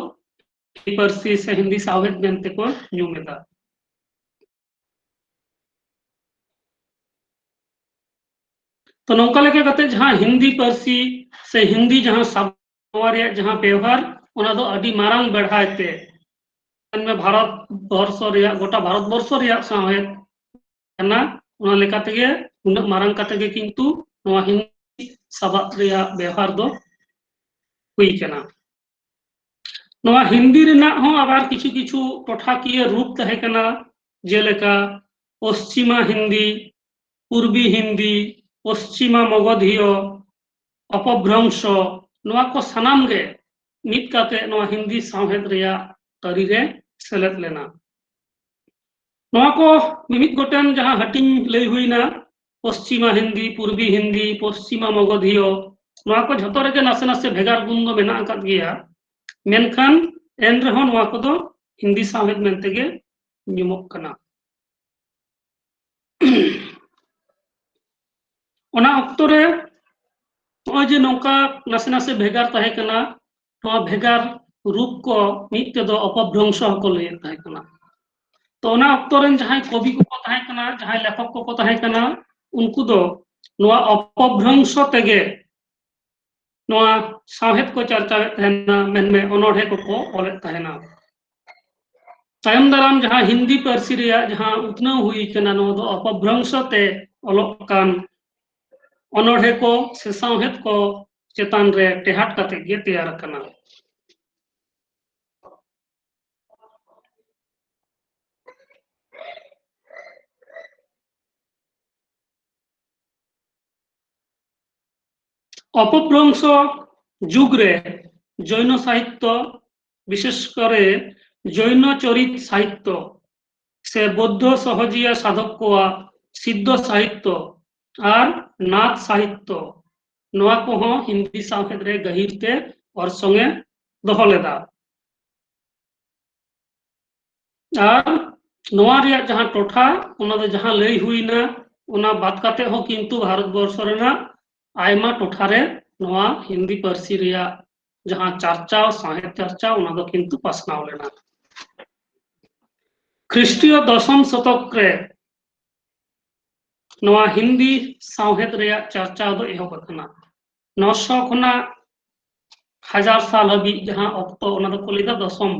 ᱯᱟᱹᱨᱥᱤ ᱥᱮ ᱦᱤᱱᱫᱤ ᱥᱟᱶᱦᱮᱫ ᱢᱮᱱᱛᱮ ᱠᱚ ᱧᱩᱢ ᱮᱫᱟ᱾ ᱛᱚ ᱱᱚᱝᱠᱟ ᱞᱮᱠᱟ ᱠᱟᱛᱮ ᱡᱟᱦᱟᱸ ᱦᱤᱱᱫᱤ ᱯᱟᱹᱨᱥᱤ ᱥᱮ ᱦᱤᱱᱫᱤ ᱡᱟᱦᱟᱸ ᱥᱟᱵ-, ᱱᱚᱣᱟ ᱨᱮᱭᱟᱜ ᱡᱟᱦᱟᱸ ᱵᱮᱣᱦᱟᱨ, ᱚᱱᱟ ᱫᱚ ᱟᱹᱰᱤ ᱢᱟᱨᱟᱝ ᱵᱮᱲᱦᱟᱭ ᱛᱮ, ᱢᱮᱱᱢᱮ ᱵᱷᱟᱨᱚᱛ ᱵᱚᱨᱥᱚ ᱨᱮᱭᱟᱜ, ᱜᱚᱴᱟ ᱵᱷᱟᱨᱚᱛ ᱵᱚᱨᱥᱚ ᱨᱮᱭᱟᱜ ᱥᱟᱶᱦᱮᱫ ᱠᱟᱱᱟ᱾ ᱚᱱᱟ ᱞᱮᱠᱟ ᱛᱮᱜᱮ ᱩᱱᱟᱹᱜ ᱢᱟᱨᱟᱝ ᱠᱟᱛᱮ ᱜᱮ ᱠᱤᱱᱛᱩ ᱱᱚᱣᱟ ᱦᱤᱱᱫᱤ ᱥᱟᱵᱟᱫ ᱨᱮᱭᱟᱜ ᱵᱮᱣᱦᱟᱨ ᱫᱚ ᱦᱩᱭ ᱠᱟᱱᱟ᱾ ᱱᱚᱣᱟ ᱦᱤᱱᱫᱤ ᱨᱮᱱᱟᱜ ᱦᱚᱸ ᱟᱵᱟᱨ ᱠᱤᱪᱷᱩ ᱠᱤᱪᱷᱩ ᱴᱚᱴᱷᱟᱠᱤᱭᱟᱹ ᱨᱩᱯ ᱛᱟᱦᱮᱸ ᱠᱟᱱᱟ, ᱡᱮᱞᱮᱠᱟ ᱯᱚᱥᱪᱤᱢᱟ ᱦᱤᱱᱫᱤ, ᱯᱩᱨᱵᱤ ᱦᱤᱱᱫᱤ, ᱯᱚᱥᱪᱤᱢᱟ ᱢᱚᱜᱚᱫᱷᱤᱭᱚ, ᱚᱯᱚᱵᱷᱨᱚᱝᱥᱚ, ᱱᱚᱣᱟ ᱠᱚ ᱥᱟᱱᱟᱢ ᱜᱮ ᱢᱤᱫ ᱠᱟᱛᱮ ᱱᱚᱣᱟ ᱦᱤᱱᱫᱤ ᱥᱟᱶᱦᱮᱫ ᱨᱮᱭᱟᱜ ᱟᱹᱨᱤ ᱨᱮ ᱥᱮᱞᱮᱫ ᱞᱮᱱᱟ᱾ ᱱᱚᱣᱟ ᱠᱚ ᱢᱤᱢᱤᱫ ᱜᱚᱴᱮᱱ ᱡᱟᱦᱟᱸ ᱦᱟᱹᱴᱤᱧ ᱞᱟᱹᱭ ᱦᱩᱭᱱᱟ, ᱯᱚᱥᱪᱤᱢᱟ ᱦᱤᱱᱫᱤ, ᱯᱩᱨᱵᱤ ᱦᱤᱱᱫᱤ, ᱯᱚᱥᱪᱤᱢᱟ ᱢᱚᱜᱚᱫᱷᱤᱭᱚ, ᱱᱚᱣᱟ ᱠᱚ ᱡᱷᱚᱛᱚ ᱨᱮᱜᱮ ᱱᱟᱥᱮ ᱱᱟᱥᱮ ᱵᱷᱮᱜᱟᱨ ᱜᱩᱱ ᱫᱚ ᱢᱮᱱᱟᱜ ᱟᱠᱟᱫ ᱜᱮᱭᱟ᱾ ᱢᱮᱱᱠᱷᱟᱱ ᱮᱱ ᱨᱮᱦᱚᱸ ᱱᱚᱣᱟ ᱠᱚᱫᱚ ᱦᱤᱱᱫᱤ ᱥᱟᱶᱦᱮᱫ ᱢᱮᱱᱛᱮ ᱜᱮ ᱧᱩᱢᱚᱜ ᱠᱟᱱᱟ᱾ ᱚᱱᱟ ᱚᱠᱛᱚ ᱨᱮ ᱱᱚᱜᱼᱚᱭ ᱡᱮ ᱱᱚᱝᱠᱟ ᱱᱟᱥᱮ ᱱᱟᱥᱮ ᱵᱷᱮᱜᱟᱨ ᱛᱟᱦᱮᱸ ᱠᱟᱱᱟ, ᱱᱚᱣᱟ ᱵᱷᱮᱜᱟᱨ ᱨᱩᱯ ᱠᱚ ᱢᱤᱫ ᱛᱮᱫᱚ ᱚᱯᱚᱵᱷᱨᱚᱝᱥᱚ ᱦᱚᱸᱠᱚ ᱞᱟᱹᱭᱮᱫ ᱛᱟᱦᱮᱸ ᱠᱟᱱᱟ᱾ ᱛᱚ ᱚᱱᱟ ᱚᱠᱛᱚ ᱨᱮᱱ ᱡᱟᱦᱟᱸᱭ ᱠᱚᱵᱤ ᱠᱚᱠᱚ ᱛᱟᱦᱮᱸ ᱠᱟᱱᱟ, ᱡᱟᱦᱟᱸᱭ ᱞᱮᱠᱷᱚᱠ ᱠᱚᱠᱚ ᱛᱟᱦᱮᱸ ᱠᱟᱱᱟ, ᱩᱱᱠᱩ ᱫᱚ ᱱᱚᱣᱟ ᱚᱯᱚᱵᱷᱨᱚᱝᱥᱚ ᱛᱮᱜᱮ ᱱᱚᱣᱟ ᱥᱟᱶᱦᱮᱫ ᱠᱚ ᱪᱟᱨᱪᱟᱣᱮᱫ ᱛᱟᱦᱮᱱᱟ, ᱢᱮᱱᱢᱮ ᱚᱱᱚᱬᱦᱮ ᱠᱚᱠᱚ ᱚᱞᱮᱫ ᱛᱟᱦᱮᱱᱟ᱾ ᱛᱟᱭᱚᱢ ᱫᱟᱨᱟᱢ ᱡᱟᱦᱟᱸ ᱦᱤᱱᱫᱤ ᱯᱟᱹᱨᱥᱤ ᱨᱮᱭᱟᱜ ᱡᱟᱦᱟᱸ ᱩᱛᱱᱟᱹᱣ ᱦᱩᱭ ᱠᱟᱱᱟ, ᱱᱚᱣᱟ ᱫᱚ ᱚᱯᱚᱵᱷᱨᱚᱝᱥᱚ ᱛᱮ ᱚᱞᱚᱜ ᱠᱟᱱ ᱚᱱᱚᱬᱦᱮ ᱠᱚ ᱥᱮ ᱥᱟᱶᱦᱮᱫ ᱠᱚ ᱪᱮᱛᱟᱱ ᱨᱮ ᱴᱮᱦᱟᱴ ᱠᱟᱛᱮ ᱜᱮ ᱛᱮᱭᱟᱨ ᱟᱠᱟᱱᱟ᱾ ᱚᱯᱚᱵᱷᱨᱚᱝᱥᱚ ᱡᱩᱜᱽ ᱨᱮ ᱡᱚᱭᱱᱚ ᱥᱟᱦᱤᱛᱛᱚ, ᱵᱤᱥᱮᱥ ᱠᱚᱨᱮ ᱡᱚᱭᱱᱚ ᱪᱚᱨᱤᱛ ᱥᱟᱦᱤᱛᱛᱚ ᱥᱮ ᱵᱳᱫᱽᱫᱷᱚ ᱥᱚᱦᱚᱡᱤᱭᱟ ᱥᱟᱫᱷᱚᱠ ᱠᱚᱣᱟᱜ ᱥᱤᱫᱽᱫᱷᱚ ᱥᱟᱦᱤᱛᱛᱚ ᱟᱨ ᱱᱟᱛ ᱥᱟᱦᱤᱛᱛᱚ, ᱱᱚᱣᱟ ᱠᱚᱦᱚᱸ ᱦᱤᱱᱫᱤ ᱥᱟᱶᱦᱮᱫ ᱨᱮ ᱜᱟᱹᱦᱤᱨ ᱛᱮ ᱚᱨᱥᱚᱝ ᱮ ᱫᱚᱦᱚ ᱞᱮᱫᱟ᱾ ᱟᱨ ᱱᱚᱣᱟ ᱨᱮᱭᱟᱜ ᱡᱟᱦᱟᱸ ᱴᱚᱴᱷᱟ, ᱚᱱᱟ ᱫᱚ ᱡᱟᱦᱟᱸ ᱞᱟᱹᱭ ᱦᱩᱭᱱᱟ, ᱚᱱᱟ ᱵᱟᱫ ᱠᱟᱛᱮ ᱦᱚᱸ ᱠᱤᱱᱛᱩ ᱵᱷᱟᱨᱚᱛ ᱵᱚᱨᱥᱚ ᱨᱮᱱᱟᱜ ᱟᱭᱢᱟ ᱴᱚᱴᱷᱟ ᱨᱮ ᱱᱚᱣᱟ ᱦᱤᱱᱫᱤ ᱯᱟᱹᱨᱥᱤ ᱨᱮᱭᱟᱜ ᱡᱟᱦᱟᱸ ᱪᱟᱨᱪᱟᱣ, ᱥᱟᱶᱦᱮᱫ ᱪᱟᱨᱪᱟᱣ, ᱚᱱᱟ ᱫᱚ ᱠᱤᱱᱛᱩ ᱯᱟᱥᱱᱟᱣ ᱞᱮᱱᱟ᱾ ᱠᱷᱨᱤᱥᱴᱤᱭᱚ ᱫᱚᱥᱚᱢ ᱥᱚᱛᱚᱠ ᱨᱮ ᱱᱚᱣᱟ ᱦᱤᱱᱫᱤ ᱥᱟᱶᱦᱮᱫ ᱨᱮᱭᱟᱜ ᱪᱟᱨᱪᱟᱣ ᱫᱚ ᱮᱦᱚᱵ ᱟᱠᱟᱱᱟ᱾ ᱱᱚᱥᱚ ᱠᱷᱚᱱᱟᱜ ᱦᱟᱡᱟᱨ ᱥᱟᱞ ᱦᱟᱹᱵᱤᱡ ᱡᱟᱦᱟᱸ ᱚᱠᱛᱚ, ᱚᱱᱟ ᱫᱚᱠᱚ ᱞᱟᱹᱭᱫᱟ ᱫᱚᱥᱚᱢ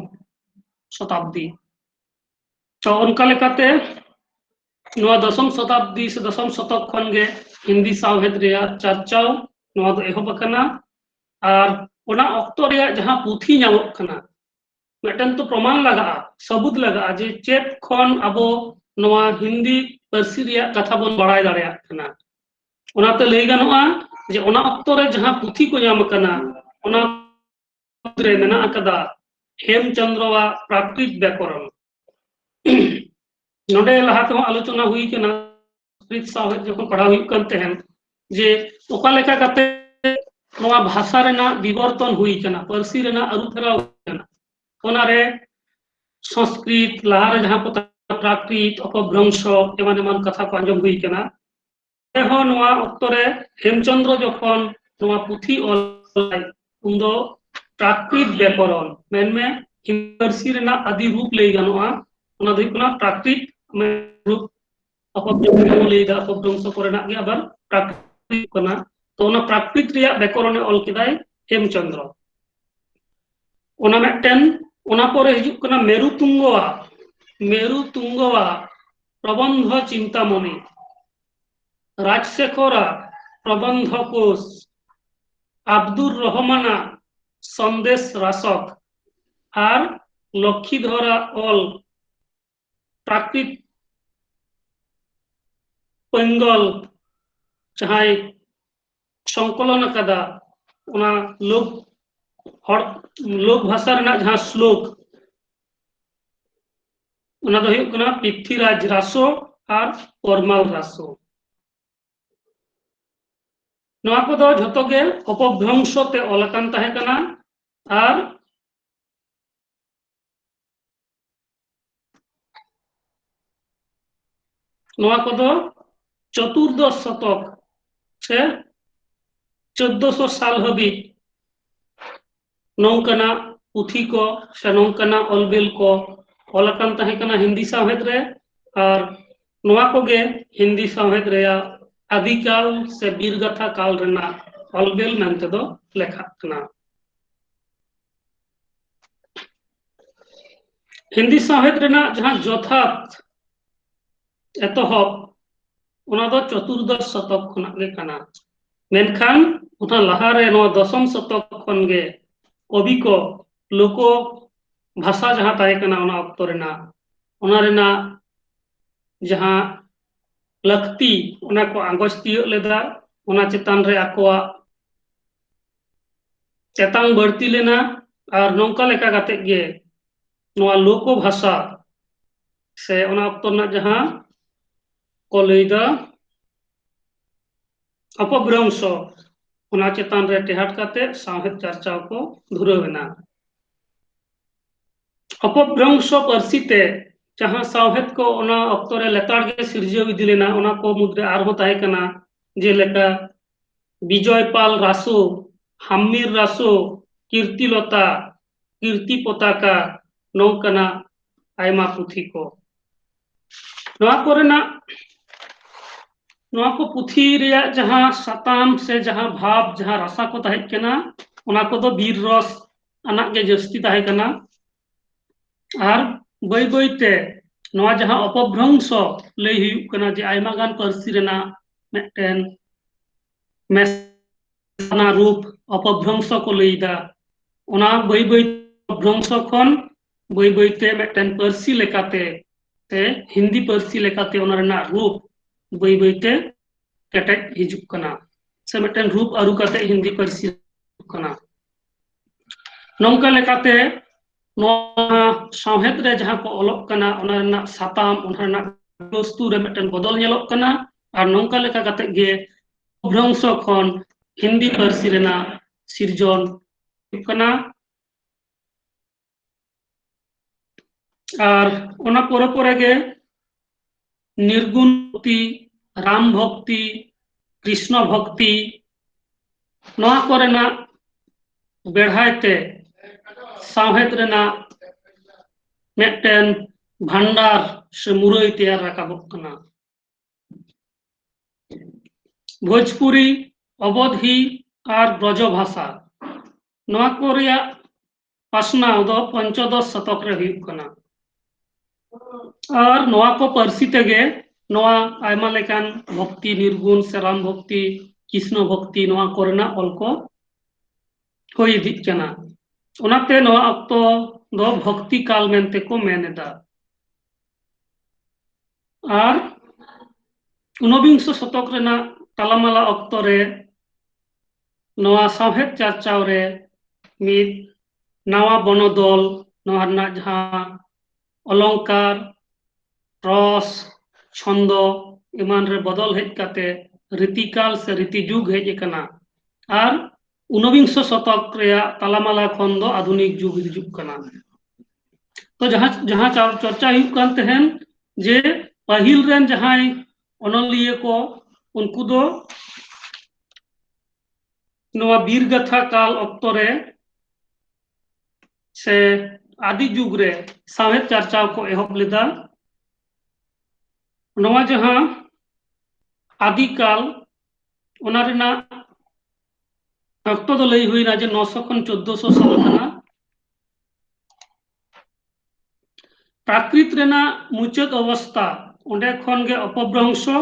ᱥᱚᱛᱟᱵᱫᱤ᱾ ᱛᱚ ᱚᱱᱠᱟ ᱞᱮᱠᱟᱛᱮ ᱱᱚᱣᱟ ᱫᱚᱥᱚᱢ ᱥᱚᱛᱟᱵᱫᱤ ᱥᱮ ᱫᱚᱥᱚᱢ ᱥᱚᱛᱚᱠ ᱠᱷᱚᱱ ᱜᱮ ᱦᱤᱱᱫᱤ ᱥᱟᱶᱦᱮᱫ ᱨᱮᱭᱟᱜ ᱪᱟᱨᱪᱟᱣ ᱱᱚᱣᱟ ᱫᱚ ᱮᱦᱚᱵ ᱟᱠᱟᱱᱟ᱾ ᱟᱨ ᱚᱱᱟ ᱚᱠᱛᱚ ᱨᱮᱭᱟᱜ ᱡᱟᱦᱟᱸ ᱯᱩᱛᱷᱤ ᱧᱟᱢᱚᱜ ᱠᱟᱱᱟ, ᱢᱤᱫᱴᱮᱱ ᱛᱚ ᱯᱨᱚᱢᱟᱱ ᱞᱟᱜᱟᱜᱼᱟ, ᱥᱟᱹᱵᱩᱫ ᱞᱟᱜᱟᱜᱼᱟ ᱡᱮ ᱪᱮᱫ ᱠᱷᱚᱱ ᱟᱵᱚ ᱱᱚᱣᱟ ᱦᱤᱱᱫᱤ ᱯᱟᱹᱨᱥᱤ ᱨᱮᱭᱟᱜ ᱠᱟᱛᱷᱟ ᱵᱚᱱ ᱵᱟᱲᱟᱭ ᱫᱟᱲᱮᱭᱟᱜ ᱠᱟᱱᱟ᱾ ᱚᱱᱟᱛᱮ ᱞᱟᱹᱭ ᱜᱟᱱᱚᱜᱼᱟ ᱡᱮ ᱚᱱᱟ ᱚᱠᱛᱚ ᱨᱮ ᱡᱟᱦᱟᱸ ᱯᱩᱛᱷᱤ ᱠᱚ ᱧᱟᱢ ᱟᱠᱟᱱᱟ, ᱚᱱᱟ ᱨᱮ ᱢᱮᱱᱟᱜ ᱟᱠᱟᱫᱟ ᱦᱮᱢᱪᱚᱸᱫᱽᱨᱚᱣᱟᱜ ᱯᱨᱟᱠᱨᱤᱛ ᱵᱮᱠᱚᱨᱚᱱ᱾ ᱱᱚᱰᱮ ᱞᱟᱦᱟ ᱛᱮᱦᱚᱸ ᱟᱞᱳᱪᱚᱱᱟ ᱦᱩᱭ ᱠᱟᱱᱟ, ᱥᱚᱝᱥᱠᱨᱤᱛ ᱥᱟᱶᱦᱮᱫ ᱡᱚᱠᱷᱚᱱ ᱯᱟᱲᱦᱟᱣ ᱦᱩᱭᱩᱜ ᱠᱟᱱ ᱛᱟᱦᱮᱸᱱ, ᱡᱮ ᱚᱠᱟ ᱞᱮᱠᱟ ᱠᱟᱛᱮ ᱱᱚᱣᱟ ᱵᱷᱟᱥᱟ ᱨᱮᱱᱟᱜ ᱵᱤᱵᱚᱨᱛᱚᱱ ᱦᱩᱭ ᱠᱟᱱᱟ, ᱯᱟᱹᱨᱥᱤ ᱨᱮᱱᱟᱜ ᱟᱹᱨᱩ ᱯᱷᱮᱨᱟᱣ ᱦᱩᱭ ᱠᱟᱱᱟ᱾ ᱚᱱᱟᱨᱮ ᱥᱚᱝᱥᱠᱨᱤᱛ, ᱞᱟᱦᱟᱨᱮ ᱡᱟᱦᱟᱸ ᱠᱚ ᱛᱟᱦᱮᱸ ᱠᱟᱱᱟ, ᱯᱨᱟᱠᱨᱤᱛ, ᱚᱯᱚᱵᱷᱨᱚᱝᱥᱚ, ᱮᱢᱟᱱ ᱮᱢᱟᱱ ᱠᱟᱛᱷᱟ ᱠᱚ ᱟᱸᱡᱚᱢ ᱦᱩᱭ ᱠᱟᱱᱟ᱾ ᱮᱱᱦᱚᱸ ᱱᱚᱣᱟ ᱚᱠᱛᱚ ᱨᱮ ᱦᱮᱢᱪᱚᱸᱫᱽᱨᱚ ᱡᱚᱠᱷᱚᱱ ᱱᱚᱣᱟ ᱯᱩᱛᱷᱤ ᱚᱞᱟᱭ, ᱩᱱᱫᱚ ᱯᱨᱟᱠᱨᱤᱛ ᱵᱮᱠᱚᱨᱚᱱ, ᱢᱮᱱᱢᱮ ᱦᱤᱱᱫᱤ ᱯᱟᱹᱨᱥᱤ ᱨᱮᱱᱟᱜ ᱟᱹᱫᱤ ᱨᱩᱯ ᱞᱟᱹᱭ ᱜᱟᱱᱚᱜᱼᱟ, ᱚᱱᱟ ᱫᱚ ᱦᱩᱭᱩᱜ ᱠᱟᱱᱟ ᱯᱨᱟᱠᱨᱤᱛ ᱨᱩᱯ᱾ ᱚᱯᱚᱵᱷᱨᱚᱝᱥᱚ ᱠᱚ ᱞᱟᱹᱭ ᱮᱫᱟ, ᱚᱯᱚᱵᱷᱨᱚᱝᱥᱚ ᱠᱚᱨᱮᱱᱟᱜ ᱜᱮ ᱟᱵᱟᱨ ᱯᱨᱟᱠᱨᱤᱛ ᱠᱟᱱᱟ᱾ ᱛᱚ ᱚᱱᱟ ᱯᱨᱟᱠᱨᱤᱛ ᱨᱮᱭᱟᱜ ᱵᱮᱠᱚᱨᱚᱱᱮ ᱚᱞ ᱠᱮᱫᱟᱭ ᱦᱮᱢᱪᱚᱸᱫᱽᱨᱚ᱾ ᱚᱱᱟ ᱢᱤᱫᱴᱮᱱ, ᱚᱱᱟ ᱯᱚᱨᱮ ᱦᱤᱡᱩᱜ ᱠᱟᱱᱟ ᱢᱮᱨᱩ ᱛᱩᱝᱜᱚᱣᱟᱜ, ᱢᱮᱨᱩ ᱛᱩᱝᱜᱚᱣᱟᱜ ᱯᱨᱚᱵᱚᱱᱫᱷᱚ ᱪᱤᱱᱛᱟᱢᱚᱱᱤ, ᱨᱟᱡᱽᱥᱮᱠᱷᱚᱨᱟᱜ ᱯᱨᱚᱵᱚᱱᱫᱷᱚ ᱠᱳᱥ, ᱟᱵᱫᱩᱨ ᱨᱚᱦᱢᱟᱱᱟᱜ ᱥᱚᱱᱫᱮᱥ ᱨᱟᱥᱚᱠ ᱟᱨ ᱞᱚᱠᱠᱷᱤᱫᱷᱚᱨᱟᱜ ᱚᱞ ᱯᱨᱟᱠᱨᱤᱛ ᱯᱚᱝᱜᱚᱞ, ᱡᱟᱦᱟᱸᱭ ᱥᱚᱝᱠᱚᱞᱚᱱ ᱟᱠᱟᱫᱟ, ᱚᱱᱟ ᱞᱳᱠ ᱦᱚᱲ, ᱞᱳᱠ ᱵᱷᱟᱥᱟ ᱨᱮᱱᱟᱜ ᱡᱟᱦᱟᱸ ᱥᱞᱳᱠ, ᱚᱱᱟ ᱫᱚ ᱦᱩᱭᱩᱜ ᱠᱟᱱᱟ ᱯᱨᱤᱛᱷᱤᱨᱟᱡᱽ ᱨᱟᱥᱚ ᱟᱨ ᱯᱚᱨᱢᱟᱞ ᱨᱟᱥᱚ᱾ ᱱᱚᱣᱟ ᱠᱚᱫᱚ ᱡᱷᱚᱛᱚ ᱜᱮ ᱚᱯᱚᱵᱷᱨᱚᱝᱥᱚ ᱛᱮ ᱚᱞ ᱟᱠᱟᱱ ᱛᱟᱦᱮᱸ ᱠᱟᱱᱟ᱾ ᱟᱨ ᱱᱚᱣᱟ ᱠᱚᱫᱚ ᱪᱚᱛᱩᱨᱫᱚᱥ ᱥᱚᱛᱚᱠ ᱥᱮ ᱪᱳᱫᱽᱫᱳᱥᱚ ᱥᱟᱞ ᱦᱟᱹᱵᱤᱡ ᱱᱚᱝᱠᱟᱱᱟᱜ ᱯᱩᱛᱷᱤ ᱠᱚ ᱥᱮ ᱱᱚᱝᱠᱟᱱᱟᱜ ᱚᱞᱵᱮᱞ ᱠᱚ ᱚᱞ ᱟᱠᱟᱱ ᱛᱟᱦᱮᱸ ᱠᱟᱱᱟ ᱦᱤᱱᱫᱤ ᱥᱟᱶᱦᱮᱫ ᱨᱮ᱾ ᱟᱨ ᱱᱚᱣᱟ ᱠᱚᱜᱮ ᱦᱤᱱᱫᱤ ᱥᱟᱶᱦᱮᱫ ᱨᱮᱭᱟᱜ ᱟᱫᱤᱠᱟᱞ ᱥᱮ ᱵᱤᱨᱜᱟᱛᱷᱟ ᱠᱟᱞ ᱨᱮᱱᱟᱜ ᱚᱞᱵᱮᱞ ᱢᱮᱱᱛᱮ ᱫᱚ ᱞᱮᱠᱷᱟᱜ ᱠᱟᱱᱟ᱾ ᱦᱤᱱᱫᱤ ᱥᱟᱶᱦᱮᱫ ᱨᱮᱱᱟᱜ ᱡᱟᱦᱟᱸ ᱡᱚᱛᱷᱟᱛ ᱮᱛᱚᱦᱚᱵ, ᱚᱱᱟ ᱫᱚ ᱪᱚᱛᱩᱨᱫᱚᱥ ᱥᱚᱛᱚᱠ ᱠᱷᱚᱱᱟᱜ ᱜᱮ ᱠᱟᱱᱟ᱾ ᱢᱮᱱᱠᱷᱟᱱ ᱚᱱᱟ ᱞᱟᱦᱟᱨᱮ ᱱᱚᱣᱟ ᱫᱚᱥᱚᱢ ᱥᱚᱛᱚᱠ ᱠᱷᱚᱱ ᱜᱮ ᱠᱚᱵᱤ ᱠᱚ, ᱞᱳᱠᱚ ᱵᱷᱟᱥᱟ ᱡᱟᱦᱟᱸ ᱛᱟᱦᱮᱸ ᱠᱟᱱᱟ ᱚᱱᱟ ᱚᱠᱛᱚ ᱨᱮᱱᱟᱜ, ᱚᱱᱟ ᱨᱮᱱᱟᱜ ᱡᱟᱦᱟᱸ ᱞᱟᱹᱠᱛᱤ, ᱚᱱᱟ ᱠᱚ ᱟᱸᱜᱚᱪ ᱛᱤᱭᱳᱜ ᱞᱮᱫᱟ, ᱚᱱᱟ ᱪᱮᱛᱟᱱ ᱨᱮ ᱟᱠᱚᱣᱟᱜ ᱛᱮᱛᱟᱝ ᱵᱟᱹᱲᱛᱤ ᱞᱮᱱᱟ᱾ ᱟᱨ ᱱᱚᱝᱠᱟ ᱞᱮᱠᱟ ᱠᱟᱛᱮ ᱜᱮ ᱱᱚᱣᱟ ᱞᱳᱠᱚ ᱵᱷᱟᱥᱟ ᱥᱮ ᱚᱱᱟ ᱚᱠᱛᱚ ᱨᱮᱱᱟᱜ ᱡᱟᱦᱟᱸ ᱠᱚ ᱞᱟᱹᱭᱫᱟ ᱚᱯᱚᱵᱷᱨᱚᱝᱥᱚ, ᱚᱱᱟ ᱪᱮᱛᱟᱱ ᱨᱮ ᱴᱮᱦᱟᱴ ᱠᱟᱛᱮ ᱥᱟᱶᱦᱮᱫ ᱪᱟᱨᱪᱟᱣ ᱠᱚ ᱫᱷᱩᱨᱟᱹᱣ ᱮᱱᱟ᱾ ᱚᱯᱚᱵᱷᱨᱚᱝᱥᱚ ᱯᱟᱹᱨᱥᱤ ᱛᱮ ᱡᱟᱦᱟᱸ ᱥᱟᱶᱦᱮᱫ ᱠᱚ ᱚᱱᱟ ᱚᱠᱛᱚ ᱨᱮ ᱞᱮᱛᱟᱲ ᱜᱮ ᱥᱤᱨᱡᱟᱹᱣ ᱤᱫᱤ ᱞᱮᱱᱟ, ᱚᱱᱟ ᱠᱚ ᱢᱩᱫᱽᱨᱮ ᱟᱨᱦᱚᱸ ᱛᱟᱦᱮᱸ ᱠᱟᱱᱟ, ᱡᱮᱞᱮᱠᱟ ᱵᱤᱡᱚᱭᱯᱟᱞ ᱨᱟᱥᱳ, ᱦᱟᱢᱢᱤᱨ ᱨᱟᱥᱳ, ᱠᱤᱨᱛᱤᱞᱚᱛᱟ, ᱠᱤᱨᱛᱤ ᱯᱚᱛᱟᱠᱟ, ᱱᱚᱝᱠᱟᱱᱟᱜ ᱟᱭᱢᱟ ᱯᱩᱛᱷᱤ ᱠᱚ᱾ ᱱᱚᱣᱟ ᱠᱚᱨᱮᱱᱟᱜ, ᱱᱚᱣᱟ ᱠᱚ ᱯᱩᱛᱷᱤ ᱨᱮᱭᱟᱜ ᱡᱟᱦᱟᱸ ᱥᱟᱛᱟᱢ ᱥᱮ ᱡᱟᱦᱟᱸ ᱵᱷᱟᱵᱽ, ᱡᱟᱦᱟᱸ ᱨᱟᱥᱟ ᱠᱚ ᱛᱟᱦᱮᱸ ᱠᱟᱱᱟ, ᱚᱱᱟ ᱠᱚᱫᱚ ᱵᱤᱨ ᱨᱚᱥ ᱟᱱᱟᱜ ᱜᱮ ᱡᱟᱹᱥᱛᱤ ᱛᱟᱦᱮᱸ ᱠᱟᱱᱟ᱾ ᱟᱨ ᱵᱟᱹᱭ ᱵᱟᱹᱭ ᱛᱮ ᱱᱚᱣᱟ ᱡᱟᱦᱟᱸ ᱚᱯᱚᱵᱷᱨᱚᱝᱥᱚ ᱞᱟᱹᱭ ᱦᱩᱭᱩᱜ ᱠᱟᱱᱟ, ᱡᱮ ᱟᱭᱢᱟ ᱜᱟᱱ ᱯᱟᱹᱨᱥᱤ ᱨᱮᱱᱟᱜ ᱢᱤᱫᱴᱮᱱ ᱢᱮᱥᱟᱱᱟ ᱨᱩᱯ ᱚᱯᱚᱵᱷᱨᱚᱝᱥᱚ ᱠᱚ ᱞᱟᱹᱭᱫᱟ, ᱚᱱᱟ ᱵᱟᱹᱭ ᱵᱟᱹᱭ ᱚᱯᱚᱵᱷᱨᱚᱝᱥᱚ ᱠᱷᱚᱱ ᱵᱟᱹᱭ ᱵᱟᱹᱭ ᱛᱮ ᱢᱤᱫᱴᱮᱱ ᱯᱟᱹᱨᱥᱤ ᱞᱮᱠᱟᱛᱮ ᱥᱮ ᱦᱤᱱᱫᱤ ᱯᱟᱹᱨᱥᱤ ᱞᱮᱠᱟᱛᱮ ᱚᱱᱟ ᱨᱮᱱᱟᱜ ᱨᱩᱯ ᱵᱟᱹᱭ ᱵᱟᱹᱭ ᱛᱮ ᱠᱮᱴᱮᱡ ᱦᱤᱡᱩᱜ ᱠᱟᱱᱟ, ᱥᱮ ᱢᱤᱫᱴᱮᱱ ᱨᱩᱯ ᱟᱹᱨᱩ ᱠᱟᱛᱮ ᱦᱤᱱᱫᱤ ᱯᱟᱹᱨᱥᱤ ᱦᱤᱡᱩᱜ ᱠᱟᱱᱟ᱾ ᱱᱚᱝᱠᱟ ᱞᱮᱠᱟᱛᱮ ᱱᱚᱣᱟ ᱥᱟᱶᱦᱮᱫ ᱨᱮ ᱡᱟᱦᱟᱸ ᱠᱚ ᱚᱞᱚᱜ ᱠᱟᱱᱟ, ᱚᱱᱟ ᱨᱮᱱᱟᱜ ᱥᱟᱛᱟᱢ, ᱚᱱᱟ ᱨᱮᱱᱟᱜ ᱵᱚᱥᱛᱩ ᱨᱮ ᱢᱤᱫᱴᱮᱱ ᱵᱚᱫᱚᱞ ᱧᱮᱞᱚᱜ ᱠᱟᱱᱟ᱾ ᱟᱨ ᱱᱚᱝᱠᱟ ᱞᱮᱠᱟ ᱠᱟᱛᱮ ᱜᱮ ᱚᱯᱚᱵᱷᱨᱚᱝᱥᱚ ᱠᱷᱚᱱ ᱦᱤᱱᱫᱤ ᱯᱟᱹᱨᱥᱤ ᱨᱮᱱᱟᱜ ᱥᱤᱨᱡᱚᱱ ᱦᱩᱭᱩᱜ ᱠᱟᱱᱟ᱾ ᱟᱨ ᱚᱱᱟ ᱯᱚᱨᱮ ᱯᱚᱨᱮ ᱜᱮ ᱱᱤᱨᱜᱩᱱ ᱵᱷᱚᱠᱛᱤ, ᱨᱟᱢ ᱵᱷᱚᱠᱛᱤ, ᱠᱨᱤᱥᱱᱚ ᱵᱷᱚᱠᱛᱤ, ᱱᱚᱣᱟ ᱠᱚᱨᱮᱱᱟᱜ ᱵᱮᱲᱦᱟᱭ ᱛᱮ ᱥᱟᱶᱦᱮᱫ ᱨᱮᱱᱟᱜ ᱢᱤᱫᱴᱮᱱ ᱵᱷᱟᱱᱰᱟᱨ ᱥᱮ ᱢᱩᱨᱟᱹᱭ ᱛᱮᱭᱟᱨ ᱨᱟᱠᱟᱵᱚᱜ ᱠᱟᱱᱟ᱾ ᱵᱷᱳᱡᱽᱯᱩᱨᱤ, ᱚᱵᱚᱫᱷᱤ ᱟᱨ ᱵᱨᱚᱡᱚ ᱵᱷᱟᱥᱟ, ᱱᱚᱣᱟ ᱠᱚ ᱨᱮᱭᱟᱜ ᱯᱟᱥᱱᱟᱣ ᱫᱚ ᱯᱚᱧᱪᱚᱫᱚᱥ ᱥᱚᱛᱚᱠ ᱨᱮ ᱦᱩᱭᱩᱜ ᱠᱟᱱᱟ᱾ ᱟᱨ ᱱᱚᱣᱟ ᱠᱚ ᱯᱟᱹᱨᱥᱤ ᱛᱮᱜᱮ ᱱᱚᱣᱟ ᱟᱭᱢᱟ ᱞᱮᱠᱟᱱ ᱵᱷᱚᱠᱛᱤ, ᱱᱤᱨᱜᱩᱱ ᱥᱮ ᱨᱟᱢ ᱵᱷᱚᱠᱛᱤ, ᱠᱨᱤᱥᱱᱚ ᱵᱷᱚᱠᱛᱤ, ᱱᱚᱣᱟ ᱠᱚᱨᱮᱱᱟᱜ ᱚᱞ ᱠᱚ ᱦᱩᱭ ᱤᱫᱤᱜ ᱠᱟᱱᱟ᱾ ᱚᱱᱟᱛᱮ ᱱᱚᱣᱟ ᱚᱠᱛᱚ ᱫᱚ ᱵᱷᱚᱠᱛᱤ ᱠᱟᱞ ᱢᱮᱱᱛᱮ ᱠᱚ ᱢᱮᱱ ᱮᱫᱟ᱾ ᱟᱨ ᱩᱱᱚᱵᱤᱝᱥᱚ ᱥᱚᱛᱚᱠ ᱨᱮᱱᱟᱜ ᱛᱟᱞᱟᱢᱟᱞᱟ ᱚᱠᱛᱚ ᱨᱮ ᱱᱚᱣᱟ ᱥᱟᱶᱦᱮᱫ ᱪᱟᱨᱪᱟᱣ ᱨᱮ ᱢᱤᱫ ᱱᱟᱣᱟ ᱵᱚᱱᱚᱫᱚᱞ, ᱱᱚᱣᱟ ᱨᱮᱱᱟᱜ ᱡᱟᱦᱟᱸ ᱚᱞᱚᱝᱠᱟᱨ, ᱨᱚᱥ, ᱪᱷᱚᱱᱫᱚ ᱮᱢᱟᱱ ᱨᱮ ᱵᱚᱫᱚᱞ ᱦᱮᱡ ᱠᱟᱛᱮ ᱨᱤᱛᱤᱠᱟᱞ ᱥᱮ ᱨᱤᱛᱤ ᱡᱩᱜᱽ ᱦᱮᱡ ᱟᱠᱟᱱᱟ᱾ ᱟᱨ ᱩᱱᱚᱵᱤᱝᱥᱚ ᱥᱚᱛᱚᱠ ᱨᱮᱭᱟᱜ ᱛᱟᱞᱟᱢᱟᱞᱟ ᱠᱷᱚᱱ ᱫᱚ ᱟᱫᱷᱩᱱᱤᱠ ᱡᱩᱜᱽ ᱦᱤᱡᱩᱜ ᱠᱟᱱᱟ᱾ ᱛᱚ ᱡᱟᱦᱟᱸ, ᱡᱟᱦᱟᱸ ᱪᱟᱨ-, ᱪᱚᱨᱪᱟ ᱦᱩᱭᱩᱜ ᱠᱟᱱ ᱛᱟᱦᱮᱱ, ᱡᱮ ᱯᱟᱹᱦᱤᱞ ᱨᱮᱱ ᱡᱟᱦᱟᱸᱭ ᱚᱱᱚᱞᱤᱭᱟᱹ ᱠᱚ, ᱩᱱᱠᱩ ᱫᱚ ᱱᱚᱣᱟ ᱵᱤᱨ ᱜᱟᱛᱷᱟ ᱠᱟᱞ ᱚᱠᱛᱚ ᱨᱮ ᱥᱮ ᱟᱹᱰᱤ ᱡᱩᱜᱽ ᱨᱮ ᱥᱟᱶᱦᱮᱫ ᱪᱟᱨᱪᱟᱣ ᱠᱚ ᱮᱦᱚᱵ ᱞᱮᱫᱟ᱾ ᱱᱚᱣᱟ ᱡᱟᱦᱟᱸ ᱟᱹᱰᱤ ᱠᱟᱞ, ᱚᱱᱟ ᱨᱮᱱᱟᱜ ᱚᱠᱛᱚ ᱫᱚ ᱞᱟᱹᱭ ᱦᱩᱭᱱᱟ ᱡᱮ ᱱᱚᱥᱚ ᱠᱷᱚᱱ ᱪᱳᱫᱽᱫᱚᱥᱚ ᱥᱟᱞ ᱠᱟᱱᱟ᱾ ᱯᱨᱟᱠᱨᱤᱛ ᱨᱮᱱᱟᱜ ᱢᱩᱪᱟᱹᱫ ᱚᱵᱚᱥᱛᱟ, ᱚᱸᱰᱮ ᱠᱷᱚᱱ ᱜᱮ ᱚᱯᱚᱵᱷᱨᱚᱝᱥᱚ,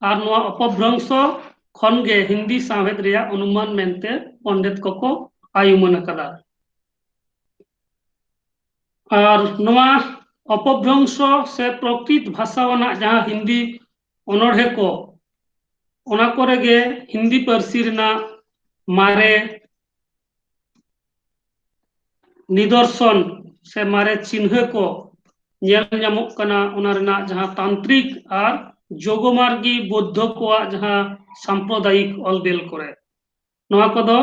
ᱟᱨ ᱱᱚᱣᱟ ᱚᱯᱚᱵᱷᱨᱚᱝᱥᱚ ᱠᱷᱚᱱ ᱜᱮ ᱦᱤᱱᱫᱤ ᱥᱟᱶᱦᱮᱫ ᱨᱮᱭᱟᱜ ᱚᱱᱩᱢᱟᱱ ᱢᱮᱱᱛᱮ ᱯᱚᱱᱰᱤᱛ ᱠᱚᱠᱚ ᱟᱭᱩᱢᱟᱹᱱ ᱟᱠᱟᱫᱟ᱾ ᱟᱨ ᱱᱚᱣᱟ ᱚᱯᱚᱵᱷᱨᱚᱝᱥᱚ ᱥᱮ ᱯᱨᱚᱠᱨᱤᱛ ᱵᱷᱟᱥᱟ ᱟᱱᱟᱜ ᱡᱟᱦᱟᱸ ᱦᱤᱱᱫᱤ ᱚᱱᱚᱬᱦᱮ ᱠᱚ, ᱚᱱᱟ ᱠᱚᱨᱮ ᱜᱮ ᱦᱤᱱᱫᱤ ᱯᱟᱹᱨᱥᱤ ᱨᱮᱱᱟᱜ ᱢᱟᱨᱮ ᱱᱤᱫᱚᱨᱥᱚᱱ ᱥᱮ ᱢᱟᱨᱮ ᱪᱤᱱᱦᱟᱹ ᱠᱚ ᱧᱮᱞ ᱧᱟᱢᱚᱜ ᱠᱟᱱᱟ᱾ ᱚᱱᱟ ᱨᱮᱱᱟᱜ ᱡᱟᱦᱟᱸ ᱛᱟᱱᱛᱨᱤᱠ ᱟᱨ ᱡᱳᱜᱚᱢᱟᱨᱜᱤ ᱵᱳᱫᱽᱫᱷᱚ ᱠᱚᱣᱟᱜ ᱡᱟᱦᱟᱸ ᱥᱟᱢᱯᱨᱚᱫᱟᱭᱤᱠ ᱚᱞᱵᱮᱞ ᱠᱚᱨᱮ, ᱱᱚᱣᱟ ᱠᱚᱫᱚ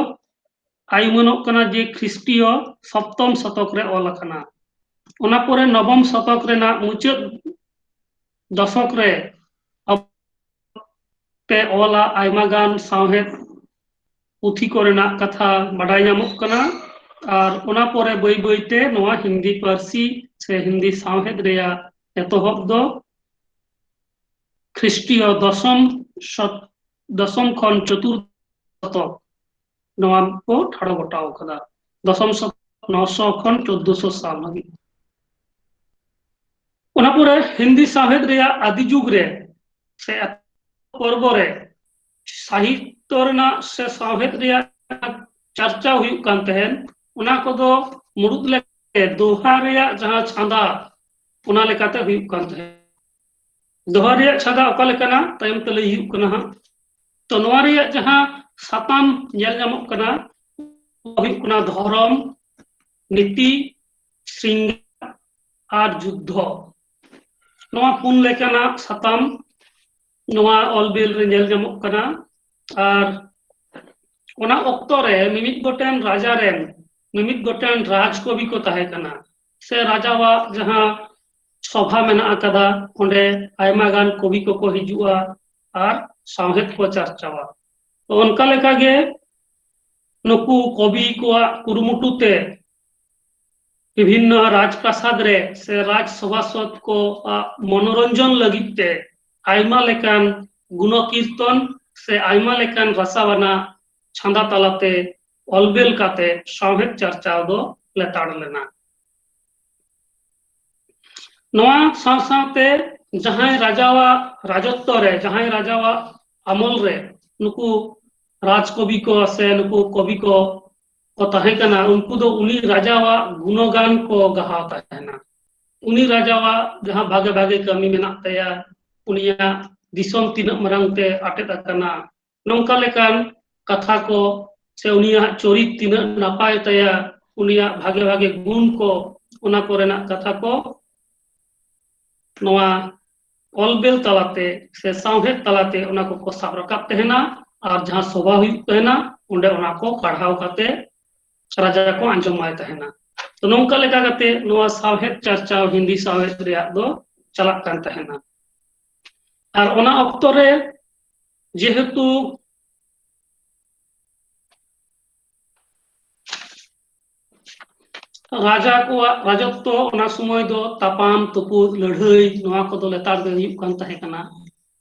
ᱟᱭᱩᱢᱟᱹᱱᱚᱜ ᱠᱟᱱᱟ ᱡᱮ ᱠᱷᱨᱤᱥᱴᱤᱭᱚ ᱥᱚᱯᱛᱚᱢ ᱥᱚᱛᱚᱠ ᱨᱮ ᱚᱞ ᱟᱠᱟᱱᱟ᱾ ᱚᱱᱟ ᱯᱚᱨᱮ ᱱᱚᱵᱚᱢ ᱥᱚᱛᱚᱠ ᱨᱮᱱᱟᱜ ᱢᱩᱪᱟᱹᱫ ᱫᱚᱥᱚᱠ ᱨᱮ ᱛᱮ ᱚᱞᱟ ᱟᱭᱢᱟ ᱜᱟᱱ ᱥᱟᱶᱦᱮᱫ ᱯᱩᱛᱷᱤ ᱠᱚᱨᱮᱱᱟᱜ ᱠᱟᱛᱷᱟ ᱵᱟᱰᱟᱭ ᱧᱟᱢᱚᱜ ᱠᱟᱱᱟ᱾ ᱟᱨ ᱚᱱᱟ ᱯᱚᱨᱮ ᱵᱟᱹᱭ ᱵᱟᱹᱭ ᱛᱮ ᱱᱚᱣᱟ ᱦᱤᱱᱫᱤ ᱯᱟᱹᱨᱥᱤ ᱥᱮ ᱦᱤᱱᱫᱤ ᱥᱟᱶᱦᱮᱫ ᱨᱮᱭᱟᱜ ᱮᱛᱚᱦᱚᱵ ᱫᱚ ᱠᱷᱨᱤᱥᱴᱤᱭᱚ ᱫᱚᱥᱚᱢ ᱥᱚᱛ-, ᱫᱚᱥᱚᱢ ᱠᱷᱚᱱ ᱪᱚᱛᱩᱨ ᱥᱚᱛᱚᱠ ᱱᱚᱣᱟ ᱠᱚ ᱴᱷᱟᱲᱚ ᱜᱚᱴᱟᱣ ᱠᱟᱫᱟ᱾ ᱫᱚᱥᱚᱢ ᱥᱚᱛᱚᱠ ᱱᱚᱥᱚ ᱠᱷᱚᱱ ᱪᱳᱫᱽᱫᱚᱥᱚ ᱥᱟᱞ ᱦᱟᱹᱵᱤᱡ᱾ ᱚᱱᱟ ᱯᱚᱨᱮ ᱦᱤᱱᱫᱤ ᱥᱟᱶᱦᱮᱫ ᱨᱮᱭᱟᱜ ᱟᱹᱫᱤ ᱡᱩᱜᱽ ᱨᱮ ᱥᱮ ᱯᱚᱨᱵᱚ ᱨᱮ ᱥᱟᱦᱤᱛᱛᱚ ᱨᱮᱱᱟᱜ ᱥᱮ ᱥᱟᱶᱦᱮᱫ ᱨᱮᱭᱟᱜ ᱪᱟᱨᱪᱟᱣ ᱦᱩᱭᱩᱜ ᱠᱟᱱ ᱛᱟᱦᱮᱸᱱ, ᱚᱱᱟ ᱠᱚᱫᱚ ᱢᱩᱲᱩᱫ ᱞᱮᱠᱟᱛᱮ ᱫᱚᱦᱟ ᱨᱮᱭᱟᱜ ᱡᱟᱦᱟᱸ ᱪᱷᱟᱸᱫᱟ, ᱚᱱᱟ ᱞᱮᱠᱟᱛᱮ ᱦᱩᱭᱩᱜ ᱠᱟᱱ ᱛᱟᱦᱮᱸᱱ᱾ ᱫᱚᱦᱟ ᱨᱮᱭᱟᱜ ᱪᱷᱟᱸᱫᱟ ᱚᱠᱟ ᱞᱮᱠᱟᱱᱟ, ᱛᱟᱭᱚᱢ ᱛᱮ ᱞᱟᱹᱭ ᱦᱩᱭᱩᱜ ᱠᱟᱱᱟ ᱦᱟᱸᱜ᱾ ᱛᱚ, ᱱᱚᱣᱟ ᱨᱮᱭᱟᱜ ᱡᱟᱦᱟᱸ ᱥᱟᱛᱟᱢ ᱧᱮᱞ ᱧᱟᱢᱚᱜ ᱠᱟᱱᱟ, ᱦᱩᱭᱩᱜ ᱠᱟᱱᱟ ᱫᱷᱚᱨᱚᱢ, ᱱᱤᱛᱤ, ᱥᱨᱤᱝᱜᱟᱨ ᱟᱨ ᱡᱩᱫᱽᱫᱷᱚ᱾ ᱱᱚᱣᱟ ᱯᱩᱱ ᱞᱮᱠᱟᱱᱟᱜ ᱥᱟᱛᱟᱢ ᱱᱚᱣᱟ ᱚᱞ ᱵᱤᱞ ᱨᱮ ᱧᱮᱞ ᱧᱟᱢᱚᱜ ᱠᱟᱱᱟ᱾ ᱟᱨ ᱚᱱᱟ ᱚᱠᱛᱚ ᱨᱮ ᱢᱤᱢᱤᱫ ᱜᱚᱴᱮᱱ ᱨᱟᱡᱟ ᱨᱮᱱ ᱢᱤᱢᱤᱫ ᱜᱚᱴᱮᱱ ᱨᱟᱡᱽ ᱠᱚᱵᱤ ᱠᱚ ᱛᱟᱦᱮᱸ ᱠᱟᱱᱟ, ᱥᱮ ᱨᱟᱡᱟᱣᱟᱜ ᱡᱟᱦᱟᱸ ᱥᱚᱵᱷᱟ ᱢᱮᱱᱟᱜ ᱟᱠᱟᱫᱟ, ᱚᱸᱰᱮ ᱟᱭᱢᱟ ᱜᱟᱱ ᱠᱚᱵᱤ ᱠᱚᱠᱚ ᱦᱤᱡᱩᱜᱼᱟ ᱟᱨ ᱥᱟᱶᱦᱮᱫ ᱠᱚ ᱪᱟᱨᱪᱟᱣᱟ᱾ ᱛᱚ, ᱚᱱᱠᱟ ᱞᱮᱠᱟᱜᱮ ᱱᱩᱠᱩ ᱠᱚᱵᱤ ᱠᱚᱣᱟᱜ ᱠᱩᱨᱩᱢᱩᱴᱩ ᱛᱮ ᱵᱤᱵᱷᱤᱱᱱᱚ ᱨᱟᱡᱽᱯᱨᱟᱥᱟᱫ ᱨᱮ ᱥᱮ ᱨᱟᱡᱽ ᱥᱚᱵᱷᱟᱥᱚᱫ ᱠᱚᱣᱟᱜ ᱢᱚᱱᱳᱨᱚᱧᱡᱚᱱ ᱞᱟᱹᱜᱤᱫ ᱛᱮ ᱟᱭᱢᱟ ᱞᱮᱠᱟᱱ ᱜᱩᱱᱚᱠᱤᱨᱛᱚᱱ ᱥᱮ ᱟᱭᱢᱟ ᱞᱮᱠᱟᱱ ᱨᱟᱥᱟᱣᱟᱱᱟᱜ ᱪᱷᱟᱸᱫᱟ ᱛᱟᱞᱟᱛᱮ ᱚᱞᱵᱮᱞ ᱠᱟᱛᱮ ᱥᱟᱶᱦᱮᱫ ᱪᱟᱨᱪᱟᱣ ᱫᱚ ᱞᱮᱛᱟᱲ ᱞᱮᱱᱟ᱾ ᱱᱚᱣᱟ ᱥᱟᱶ ᱥᱟᱶᱛᱮ ᱡᱟᱦᱟᱸᱭ ᱨᱟᱡᱟᱣᱟᱜ ᱨᱟᱡᱚᱛᱛᱚ ᱨᱮ, ᱡᱟᱦᱟᱸᱭ ᱨᱟᱡᱟᱣᱟᱜ ᱟᱢᱚᱞ ᱨᱮ ᱱᱩᱠᱩ ᱨᱟᱡᱽ ᱠᱚᱵᱤ ᱠᱚ ᱥᱮ ᱱᱩᱠᱩ ᱠᱚᱵᱤ ᱠᱚ ᱠᱚ ᱛᱟᱦᱮᱸ ᱠᱟᱱᱟ, ᱩᱱᱠᱩ ᱫᱚ ᱩᱱᱤ ᱨᱟᱡᱟᱣᱟᱜ ᱜᱩᱱᱚᱜᱟᱱ ᱠᱚ ᱜᱟᱦᱟᱣ ᱛᱟᱦᱮᱱᱟ᱾ ᱩᱱᱤ ᱨᱟᱡᱟᱣᱟᱜ ᱡᱟᱦᱟᱸ ᱵᱷᱟᱜᱮ ᱵᱷᱟᱜᱮ ᱠᱟᱹᱢᱤ ᱢᱮᱱᱟᱜ ᱛᱟᱭᱟ, ᱩᱱᱤᱭᱟᱜ ᱫᱤᱥᱚᱢ ᱛᱤᱱᱟᱹᱜ ᱢᱟᱨᱟᱝ ᱛᱮ ᱟᱴᱮᱫ ᱟᱠᱟᱱᱟ, ᱱᱚᱝᱠᱟ ᱞᱮᱠᱟᱱ ᱠᱟᱛᱷᱟ ᱠᱚ, ᱥᱮ ᱩᱱᱤᱭᱟᱜ ᱪᱚᱨᱤᱛ ᱛᱤᱱᱟᱹᱜ ᱱᱟᱯᱟᱭ ᱛᱟᱭᱟ, ᱩᱱᱤᱭᱟᱜ ᱵᱷᱟᱜᱮ ᱵᱷᱟᱜᱮ ᱜᱩᱱ ᱠᱚ, ᱚᱱᱟ ᱠᱚᱨᱮᱱᱟᱜ ᱠᱟᱛᱷᱟ ᱠᱚ ᱱᱚᱣᱟ ᱚᱞᱵᱮᱞ ᱛᱟᱞᱟᱛᱮ ᱥᱮ ᱥᱟᱶᱦᱮᱫ ᱛᱟᱞᱟᱛᱮ ᱚᱱᱟ ᱠᱚᱠᱚ ᱥᱟᱵ ᱨᱟᱠᱟᱵ ᱛᱟᱦᱮᱱᱟ᱾ ᱟᱨ ᱡᱟᱦᱟᱸ ᱥᱚᱵᱷᱟ ᱦᱩᱭᱩᱜ ᱛᱟᱦᱮᱱᱟ, ᱚᱸᱰᱮ ᱚᱱᱟ ᱠᱚ ᱯᱟᱲᱦᱟᱣ ᱠᱟᱛᱮ ᱨᱟᱡᱟ ᱠᱚ ᱟᱸᱡᱚᱢᱟᱭ ᱛᱟᱦᱮᱱᱟ᱾ ᱛᱚ, ᱱᱚᱝᱠᱟ ᱞᱮᱠᱟ ᱠᱟᱛᱮ ᱱᱚᱣᱟ ᱥᱟᱶᱦᱮᱫ ᱪᱟᱨᱪᱟᱣ ᱦᱤᱱᱫᱤ ᱥᱟᱶᱦᱮᱫ ᱨᱮᱭᱟᱜ ᱫᱚ ᱪᱟᱞᱟᱜ ᱠᱟᱱ ᱛᱟᱦᱮᱱᱟ᱾ ᱟᱨ ᱚᱱᱟ ᱚᱠᱛᱚ ᱨᱮ ᱡᱮᱦᱮᱛᱩ ᱨᱟᱡᱟ ᱠᱚᱣᱟᱜ ᱨᱟᱡᱚᱛᱛᱚ ᱚᱱᱟ ᱥᱚᱢᱚᱭ ᱫᱚ ᱛᱟᱯᱟᱢ ᱛᱩᱯᱩᱫ ᱞᱟᱹᱲᱦᱟᱹᱭ ᱱᱚᱣᱟ ᱠᱚᱫᱚ ᱞᱮᱛᱟᱲ ᱜᱮ ᱦᱩᱭᱩᱜ ᱠᱟᱱ ᱛᱟᱦᱮᱸ ᱠᱟᱱᱟ᱾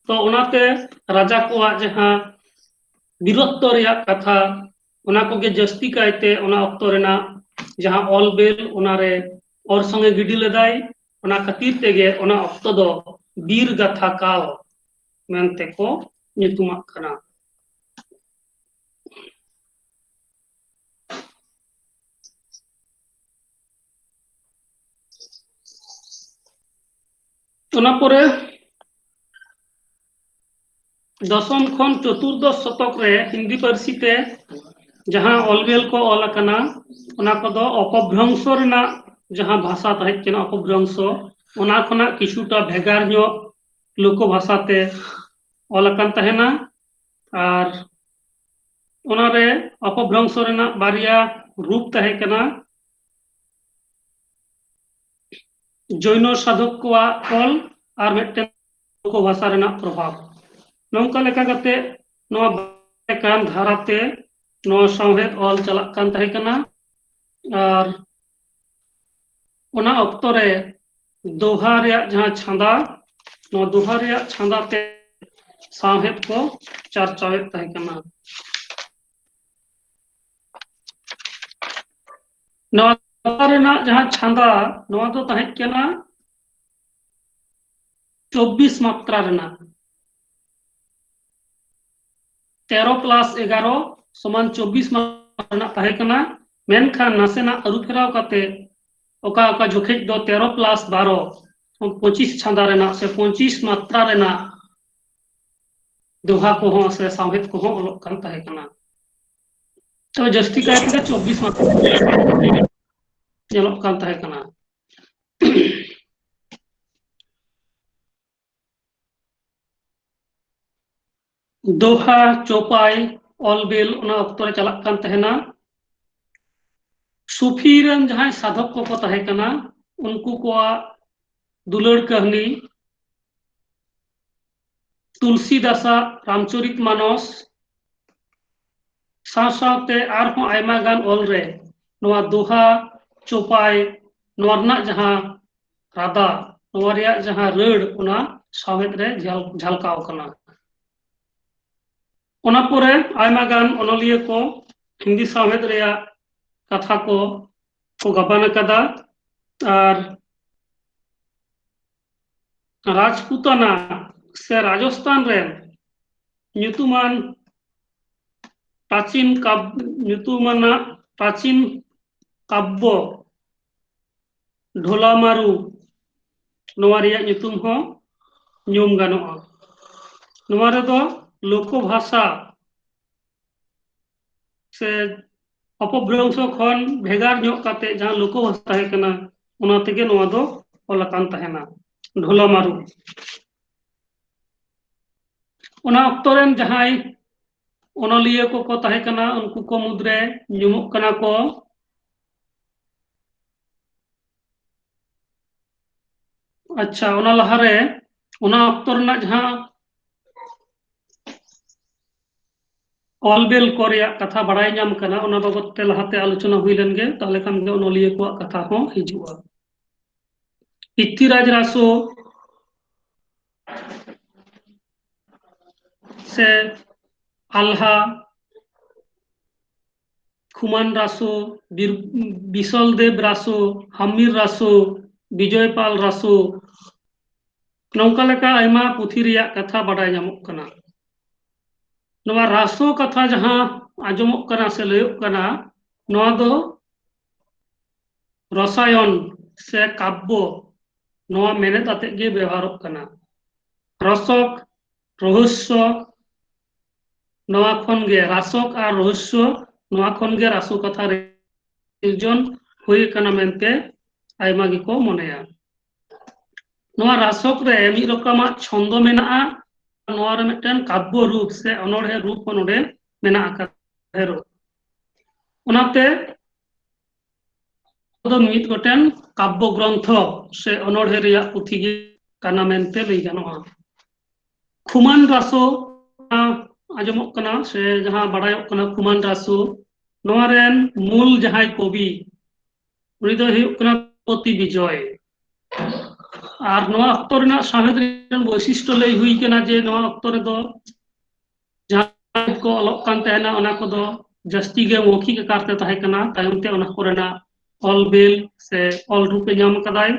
ᱛᱚ, ᱚᱱᱟᱛᱮ ᱨᱟᱡᱟ ᱠᱚᱣᱟᱜ ᱡᱟᱦᱟᱸ ᱵᱤᱨᱚᱛᱛᱚ ᱨᱮᱭᱟᱜ ᱠᱟᱛᱷᱟ, ᱚᱱᱟ ᱠᱚᱜᱮ ᱡᱟᱹᱥᱛᱤ ᱠᱟᱭᱛᱮ ᱚᱱᱟ ᱚᱠᱛᱚ ᱨᱮᱱᱟᱜ ᱡᱟᱦᱟᱸ ᱚᱞ ᱵᱮᱞ, ᱚᱱᱟᱨᱮ ᱚᱨᱥᱚᱝ ᱮ ᱜᱤᱰᱤ ᱞᱮᱫᱟᱭ᱾ ᱚᱱᱟ ᱠᱷᱟᱹᱛᱤᱨ ᱛᱮᱜᱮ ᱚᱱᱟ ᱚᱠᱛᱚ ᱫᱚ ᱵᱤᱨ ᱜᱟᱛᱷᱟ ᱠᱟᱞ ᱢᱮᱱᱛᱮ ᱠᱚ ᱧᱩᱛᱩᱢᱟᱜ ᱠᱟᱱᱟ᱾ ᱚᱱᱟ ᱯᱚᱨᱮ ᱫᱚᱥᱚᱢ ᱠᱷᱚᱱ ᱪᱚᱛᱩᱨᱫᱚᱥ ᱥᱚᱛᱚᱠ ᱨᱮ ᱦᱤᱱᱫᱤ ᱯᱟᱹᱨᱥᱤ ᱛᱮ ᱡᱟᱦᱟᱸ ᱚᱞᱵᱮᱞ ᱠᱚ ᱚᱞ ᱟᱠᱟᱱᱟ, ᱚᱱᱟ ᱠᱚᱫᱚ ᱚᱯᱚᱵᱷᱨᱚᱝᱥᱚ ᱨᱮᱱᱟᱜ ᱡᱟᱦᱟᱸ ᱵᱷᱟᱥᱟ ᱛᱟᱦᱮᱸ ᱠᱟᱱᱟ, ᱚᱯᱚᱵᱷᱨᱚᱝᱥᱚ, ᱚᱱᱟ ᱠᱷᱚᱱᱟᱜ ᱠᱤᱪᱷᱩᱴᱟ ᱵᱷᱮᱜᱟᱨ ᱧᱚᱜ ᱞᱳᱠᱚ ᱵᱷᱟᱥᱟ ᱛᱮ ᱚᱞ ᱟᱠᱟᱱ ᱛᱟᱦᱮᱱᱟ᱾ ᱟᱨ ᱚᱱᱟᱨᱮ ᱚᱯᱚᱵᱷᱨᱚᱝᱥᱚ ᱨᱮᱱᱟᱜ ᱵᱟᱨᱭᱟ ᱨᱩᱯ ᱛᱟᱦᱮᱸ ᱠᱟᱱᱟ, ᱡᱳᱭᱱᱚ ᱥᱟᱫᱷᱚᱠ ᱠᱚᱣᱟᱜ ᱚᱞ ᱟᱨ ᱢᱤᱫᱴᱮᱱ ᱞᱳᱠᱚ ᱵᱷᱟᱥᱟ ᱨᱮᱱᱟᱜ ᱯᱨᱚᱵᱷᱟᱵᱽ᱾ ᱱᱚᱝᱠᱟ ᱞᱮᱠᱟ ᱠᱟᱛᱮ ᱱᱚᱣᱟ ᱠᱟᱱ ᱫᱷᱟᱨᱟᱛᱮ ᱱᱚᱣᱟ ᱥᱟᱶᱦᱮᱫ ᱚᱞ ᱪᱟᱞᱟᱜ ᱠᱟᱱ ᱛᱟᱦᱮᱸ ᱠᱟᱱᱟ᱾ ᱟᱨ ᱚᱱᱟ ᱚᱠᱛᱚ ᱨᱮ ᱫᱳᱦᱟ ᱨᱮᱭᱟᱜ ᱡᱟᱦᱟᱸ ᱪᱷᱟᱸᱫᱟ, ᱱᱚᱣᱟ ᱫᱳᱦᱟ ᱨᱮᱭᱟᱜ ᱪᱷᱟᱸᱫᱟ ᱛᱮ ᱥᱟᱶᱦᱮᱫ ᱠᱚ ᱪᱟᱨᱪᱟᱣᱮᱫ ᱛᱟᱦᱮᱸ ᱠᱟᱱᱟ᱾ ᱱᱚᱣᱟ ᱫᱳᱦᱟ ᱨᱮᱱᱟᱜ ᱡᱟᱦᱟᱸ ᱪᱷᱟᱸᱫᱟ, ᱱᱚᱣᱟ ᱫᱚ ᱛᱟᱦᱮᱸ ᱠᱟᱱᱟ ᱪᱚᱵᱵᱤᱥ ᱢᱟᱛᱨᱟ ᱨᱮᱱᱟᱜ᱾ ᱛᱮᱨᱚ ᱯᱞᱟᱥ ᱮᱜᱟᱨᱚ ᱥᱚᱢᱟᱱ ᱪᱚᱵᱵᱤᱥ ᱢᱟᱛᱨᱟ ᱨᱮᱱᱟᱜ ᱛᱟᱦᱮᱸ ᱠᱟᱱᱟ᱾ ᱢᱮᱱᱠᱷᱟᱱ ᱱᱟᱥᱮᱱᱟᱜ ᱟᱹᱨᱩ ᱯᱷᱮᱨᱟᱣ ᱠᱟᱛᱮ ᱚᱠᱟ ᱚᱠᱟ ᱡᱚᱠᱷᱮᱡ ᱫᱚ ᱛᱮᱨᱚ ᱯᱞᱟᱥ ᱵᱟᱨᱚ, ᱯᱚᱸᱪᱤᱥ ᱪᱷᱟᱸᱫᱟ ᱨᱮᱱᱟᱜ ᱥᱮ ᱯᱚᱸᱪᱤᱥ ᱢᱟᱛᱨᱟ ᱨᱮᱱᱟᱜ ᱫᱳᱦᱟ ᱠᱚᱦᱚᱸ ᱥᱮ ᱥᱟᱶᱦᱮᱫ ᱠᱚᱦᱚᱸ ᱚᱞᱚᱜ ᱠᱟᱱ ᱛᱟᱦᱮᱸ ᱠᱟᱱᱟ᱾ ᱛᱚ ᱡᱟᱹᱥᱛᱤ ᱠᱟᱭ ᱛᱮᱜᱮ ᱪᱚᱵᱵᱤᱥ ᱢᱟᱛᱨᱟ ᱧᱮᱞᱚᱜ ᱠᱟᱱ ᱛᱟᱦᱮᱸ ᱠᱟᱱᱟ᱾ ᱫᱳᱦᱟ, ᱪᱳᱯᱟᱭ, ᱚᱞᱵᱤᱞ ᱚᱱᱟ ᱚᱠᱛᱚ ᱨᱮ ᱪᱟᱞᱟᱜ ᱠᱟᱱ ᱛᱟᱦᱮᱱᱟ᱾ ᱥᱩᱯᱷᱤ ᱨᱮᱱ ᱡᱟᱦᱟᱸᱭ ᱥᱟᱫᱷᱚᱠ ᱠᱚᱠᱚ ᱛᱟᱦᱮᱸ ᱠᱟᱱᱟ, ᱩᱱᱠᱩ ᱠᱚᱣᱟᱜ ᱫᱩᱞᱟᱹᱲ ᱠᱟᱹᱦᱱᱤ, ᱛᱩᱞᱥᱤᱫᱟᱥᱟᱜ ᱨᱟᱢᱪᱚᱨᱤᱛ ᱢᱟᱱᱚᱥ, ᱥᱟᱶ ᱥᱟᱶᱛᱮ ᱟᱨᱦᱚᱸ ᱟᱭᱢᱟ ᱜᱟᱱ ᱚᱞ ᱨᱮ ᱱᱚᱣᱟ ᱫᱳᱦᱟ, ᱪᱳᱯᱟᱭ, ᱱᱚᱣᱟ ᱨᱮᱱᱟᱜ ᱡᱟᱦᱟᱸ ᱨᱟᱫᱟ, ᱱᱚᱣᱟ ᱨᱮᱭᱟᱜ ᱡᱟᱦᱟᱸ ᱨᱟᱹᱲ, ᱚᱱᱟ ᱥᱟᱶᱦᱮᱫ ᱨᱮ ᱡᱷᱟᱞ-, ᱡᱷᱟᱞᱠᱟᱣ ᱟᱠᱟᱱᱟ᱾ ᱚᱱᱟ ᱯᱚᱨᱮ ᱟᱭᱢᱟ ᱜᱟᱱ ᱚᱱᱚᱞᱤᱭᱟᱹ ᱠᱚ ᱦᱤᱱᱫᱤ ᱥᱟᱶᱦᱮᱫ ᱨᱮᱭᱟᱜ ᱠᱟᱛᱷᱟ ᱠᱚ ᱠᱚ ᱜᱟᱵᱟᱱ ᱟᱠᱟᱫᱟ᱾ ᱟᱨ ᱨᱟᱡᱽᱯᱩᱛᱟᱱᱟ ᱥᱮ ᱨᱟᱡᱚᱥᱛᱟᱱ ᱨᱮᱱ ᱧᱩᱛᱩᱢᱟᱱ ᱯᱨᱟᱪᱤᱱ ᱠᱟᱵ-, ᱧᱩᱛᱩᱢᱟᱱᱟᱜ ᱯᱨᱟᱪᱤᱱ ᱠᱟᱵᱵᱚ ᱰᱷᱳᱞᱟᱢᱟᱨᱩ, ᱱᱚᱣᱟ ᱨᱮᱭᱟᱜ ᱧᱩᱛᱩᱢ ᱦᱚᱸ ᱧᱩᱢ ᱜᱟᱱᱚᱜᱼᱟ᱾ ᱱᱚᱣᱟ ᱨᱮᱫᱚ ᱞᱳᱠᱚ ᱵᱷᱟᱥᱟ ᱥᱮ ᱚᱯᱚᱵᱷᱨᱚᱝᱥᱚ ᱠᱷᱚᱱ ᱵᱷᱮᱜᱟᱨ ᱧᱚᱜ ᱠᱟᱛᱮ ᱡᱟᱦᱟᱸ ᱞᱳᱠᱚ ᱵᱷᱟᱥᱟ ᱛᱟᱦᱮᱸ ᱠᱟᱱᱟ, ᱚᱱᱟ ᱛᱮᱜᱮ ᱱᱚᱣᱟ ᱫᱚ ᱚᱞ ᱟᱠᱟᱱ ᱛᱟᱦᱮᱱᱟ, ᱰᱷᱳᱞᱟᱢᱟᱨᱩ᱾ ᱚᱱᱟ ᱚᱠᱛᱚ ᱨᱮᱱ ᱡᱟᱦᱟᱸᱭ ᱚᱱᱚᱞᱤᱭᱟᱹ ᱠᱚᱠᱚ ᱛᱟᱦᱮᱸ ᱠᱟᱱᱟ, ᱩᱱᱠᱩ ᱠᱚ ᱢᱩᱫᱽᱨᱮ ᱧᱩᱢᱚᱜ ᱠᱟᱱᱟ ᱠᱚ, ᱟᱪᱪᱷᱟ, ᱚᱱᱟ ᱞᱟᱦᱟᱨᱮ ᱚᱱᱟ ᱚᱠᱛᱚ ᱨᱮᱱᱟᱜ ᱡᱟᱦᱟᱸ ᱚᱞ ᱵᱮᱞ ᱠᱚ ᱨᱮᱭᱟᱜ ᱠᱟᱛᱷᱟ ᱵᱟᱲᱟᱭ ᱧᱟᱢ ᱠᱟᱱᱟ, ᱚᱱᱟ ᱵᱟᱵᱚᱛ ᱛᱮ ᱞᱟᱦᱟᱛᱮ ᱟᱞᱳᱪᱚᱱᱟ ᱦᱩᱭ ᱞᱮᱱ ᱜᱮ, ᱛᱟᱦᱚᱞᱮ ᱠᱷᱟᱱ ᱜᱮ ᱚᱱᱚᱞᱤᱭᱟᱹ ᱠᱚᱣᱟᱜ ᱠᱟᱛᱷᱟ ᱦᱚᱸ ᱦᱤᱡᱩᱜᱼᱟ᱾ ᱯᱤᱛᱷᱤᱨᱟᱡᱽ ᱨᱟᱥᱳ ᱥᱮ ᱟᱞᱦᱟ, ᱠᱷᱩᱢᱟᱱ ᱨᱟᱥᱳ, ᱵᱤᱨ-, ᱵᱤᱥᱚᱞ ᱫᱮᱵ ᱨᱟᱥᱳ, ᱦᱟᱢᱤᱨ ᱨᱟᱥᱳ, ᱵᱤᱡᱚᱭ ᱯᱟᱞ ᱨᱟᱥᱳ, ᱱᱚᱝᱠᱟ ᱞᱮᱠᱟ ᱟᱭᱢᱟ ᱯᱩᱛᱷᱤ ᱨᱮᱭᱟᱜ ᱠᱟᱛᱷᱟ ᱵᱟᱰᱟᱭ ᱧᱟᱢᱚᱜ ᱠᱟᱱᱟ᱾ ᱱᱚᱣᱟ ᱨᱟᱥᱳ ᱠᱟᱛᱷᱟ ᱡᱟᱦᱟᱸ ᱟᱸᱡᱚᱢᱚᱜ ᱠᱟᱱᱟ ᱥᱮ ᱞᱟᱹᱭᱚᱜ ᱠᱟᱱᱟ, ᱱᱚᱣᱟ ᱫᱚ ᱨᱚᱥᱟᱭᱚᱱ ᱥᱮ ᱠᱟᱵᱵᱚ, ᱱᱚᱣᱟ ᱢᱮᱱᱮᱛ ᱟᱛᱮᱫ ᱜᱮ ᱵᱮᱣᱦᱟᱨᱚᱜ ᱠᱟᱱᱟ᱾ ᱨᱚᱥᱚᱠ, ᱨᱚᱦᱚᱥᱭᱚ, ᱱᱚᱣᱟ ᱠᱷᱚᱱ ᱜᱮ ᱨᱟᱥᱚᱠ ᱟᱨ ᱨᱚᱦᱚᱥᱭᱚ, ᱱᱚᱣᱟ ᱠᱷᱚᱱ ᱜᱮ ᱨᱟᱥᱳ ᱠᱟᱛᱷᱟ ᱨᱮ ᱥᱤᱨᱡᱚᱱ ᱦᱩᱭ ᱟᱠᱟᱱᱟ ᱢᱮᱱᱛᱮ ᱟᱭᱢᱟ ᱜᱮᱠᱚ ᱢᱚᱱᱮᱭᱟ᱾ ᱱᱚᱣᱟ ᱨᱟᱥᱚᱠ ᱨᱮ ᱢᱤᱫ ᱨᱚᱠᱚᱢᱟᱜ ᱪᱷᱚᱱᱫᱚ ᱢᱮᱱᱟᱜᱼᱟ, ᱱᱚᱣᱟ ᱨᱮ ᱢᱤᱫᱴᱮᱱ ᱠᱟᱵᱵᱚ ᱨᱩᱯ ᱥᱮ ᱚᱱᱚᱬᱦᱮ ᱨᱩᱯ ᱦᱚᱸ ᱱᱚᱰᱮ ᱢᱮᱱᱟᱜ ᱟᱠᱟᱫᱟ᱾ ᱚᱱᱟᱛᱮ ᱫᱚ ᱢᱤᱫ ᱜᱚᱴᱮᱱ ᱠᱟᱵᱵᱚ ᱜᱨᱚᱱᱛᱷᱚ ᱥᱮ ᱚᱱᱚᱬᱦᱮ ᱨᱮᱭᱟᱜ ᱯᱩᱛᱷᱤ ᱜᱮ ᱠᱟᱱᱟ ᱢᱮᱱᱛᱮ ᱞᱟᱹᱭ ᱜᱟᱱᱚᱜᱼᱟ᱾ ᱠᱷᱩᱢᱟᱱ ᱨᱟᱥᱳ, ᱟᱸ, ᱟᱸᱡᱚᱢᱚᱜ ᱠᱟᱱᱟ ᱥᱮ ᱡᱟᱦᱟᱸ ᱵᱟᱲᱟᱭᱚᱜ ᱠᱟᱱᱟ, ᱠᱷᱩᱢᱟᱱ ᱨᱟᱥᱳ, ᱱᱚᱣᱟ ᱨᱮᱱ ᱢᱩᱞ ᱡᱟᱦᱟᱸᱭ ᱠᱚᱵᱤ, ᱩᱱᱤ ᱫᱚᱭ ᱦᱩᱭᱩᱜ ᱠᱟᱱᱟ ᱯᱚᱛᱤ ᱵᱤᱡᱚᱭ᱾ ᱟᱨ ᱱᱚᱣᱟ ᱚᱠᱛᱚ ᱨᱮᱱᱟᱜ ᱥᱟᱶᱦᱮᱫ ᱨᱮᱱ ᱵᱳᱭᱥᱤᱥᱴᱚ ᱞᱟᱹᱭ ᱦᱩᱭ ᱠᱟᱱᱟ ᱡᱮ ᱱᱚᱣᱟ ᱚᱠᱛᱚ ᱨᱮᱫᱚ ᱡᱟᱦᱟᱸ ᱠᱚ ᱚᱞᱚᱜ ᱠᱟᱱ ᱛᱟᱦᱮᱱᱟ, ᱚᱱᱟ ᱠᱚᱫᱚ ᱡᱟᱹᱥᱛᱤ ᱜᱮ ᱢᱚᱣᱠᱷᱤᱠ ᱟᱠᱟᱨ ᱛᱮ ᱛᱟᱦᱮᱸ ᱠᱟᱱᱟ᱾ ᱛᱟᱭᱚᱢ ᱛᱮ ᱚᱱᱟ ᱠᱚᱨᱮᱱᱟᱜ ᱚᱞ ᱵᱮᱞ ᱥᱮ ᱚᱞ ᱨᱩᱯ ᱮ ᱧᱟᱢ ᱠᱟᱫᱟᱭ᱾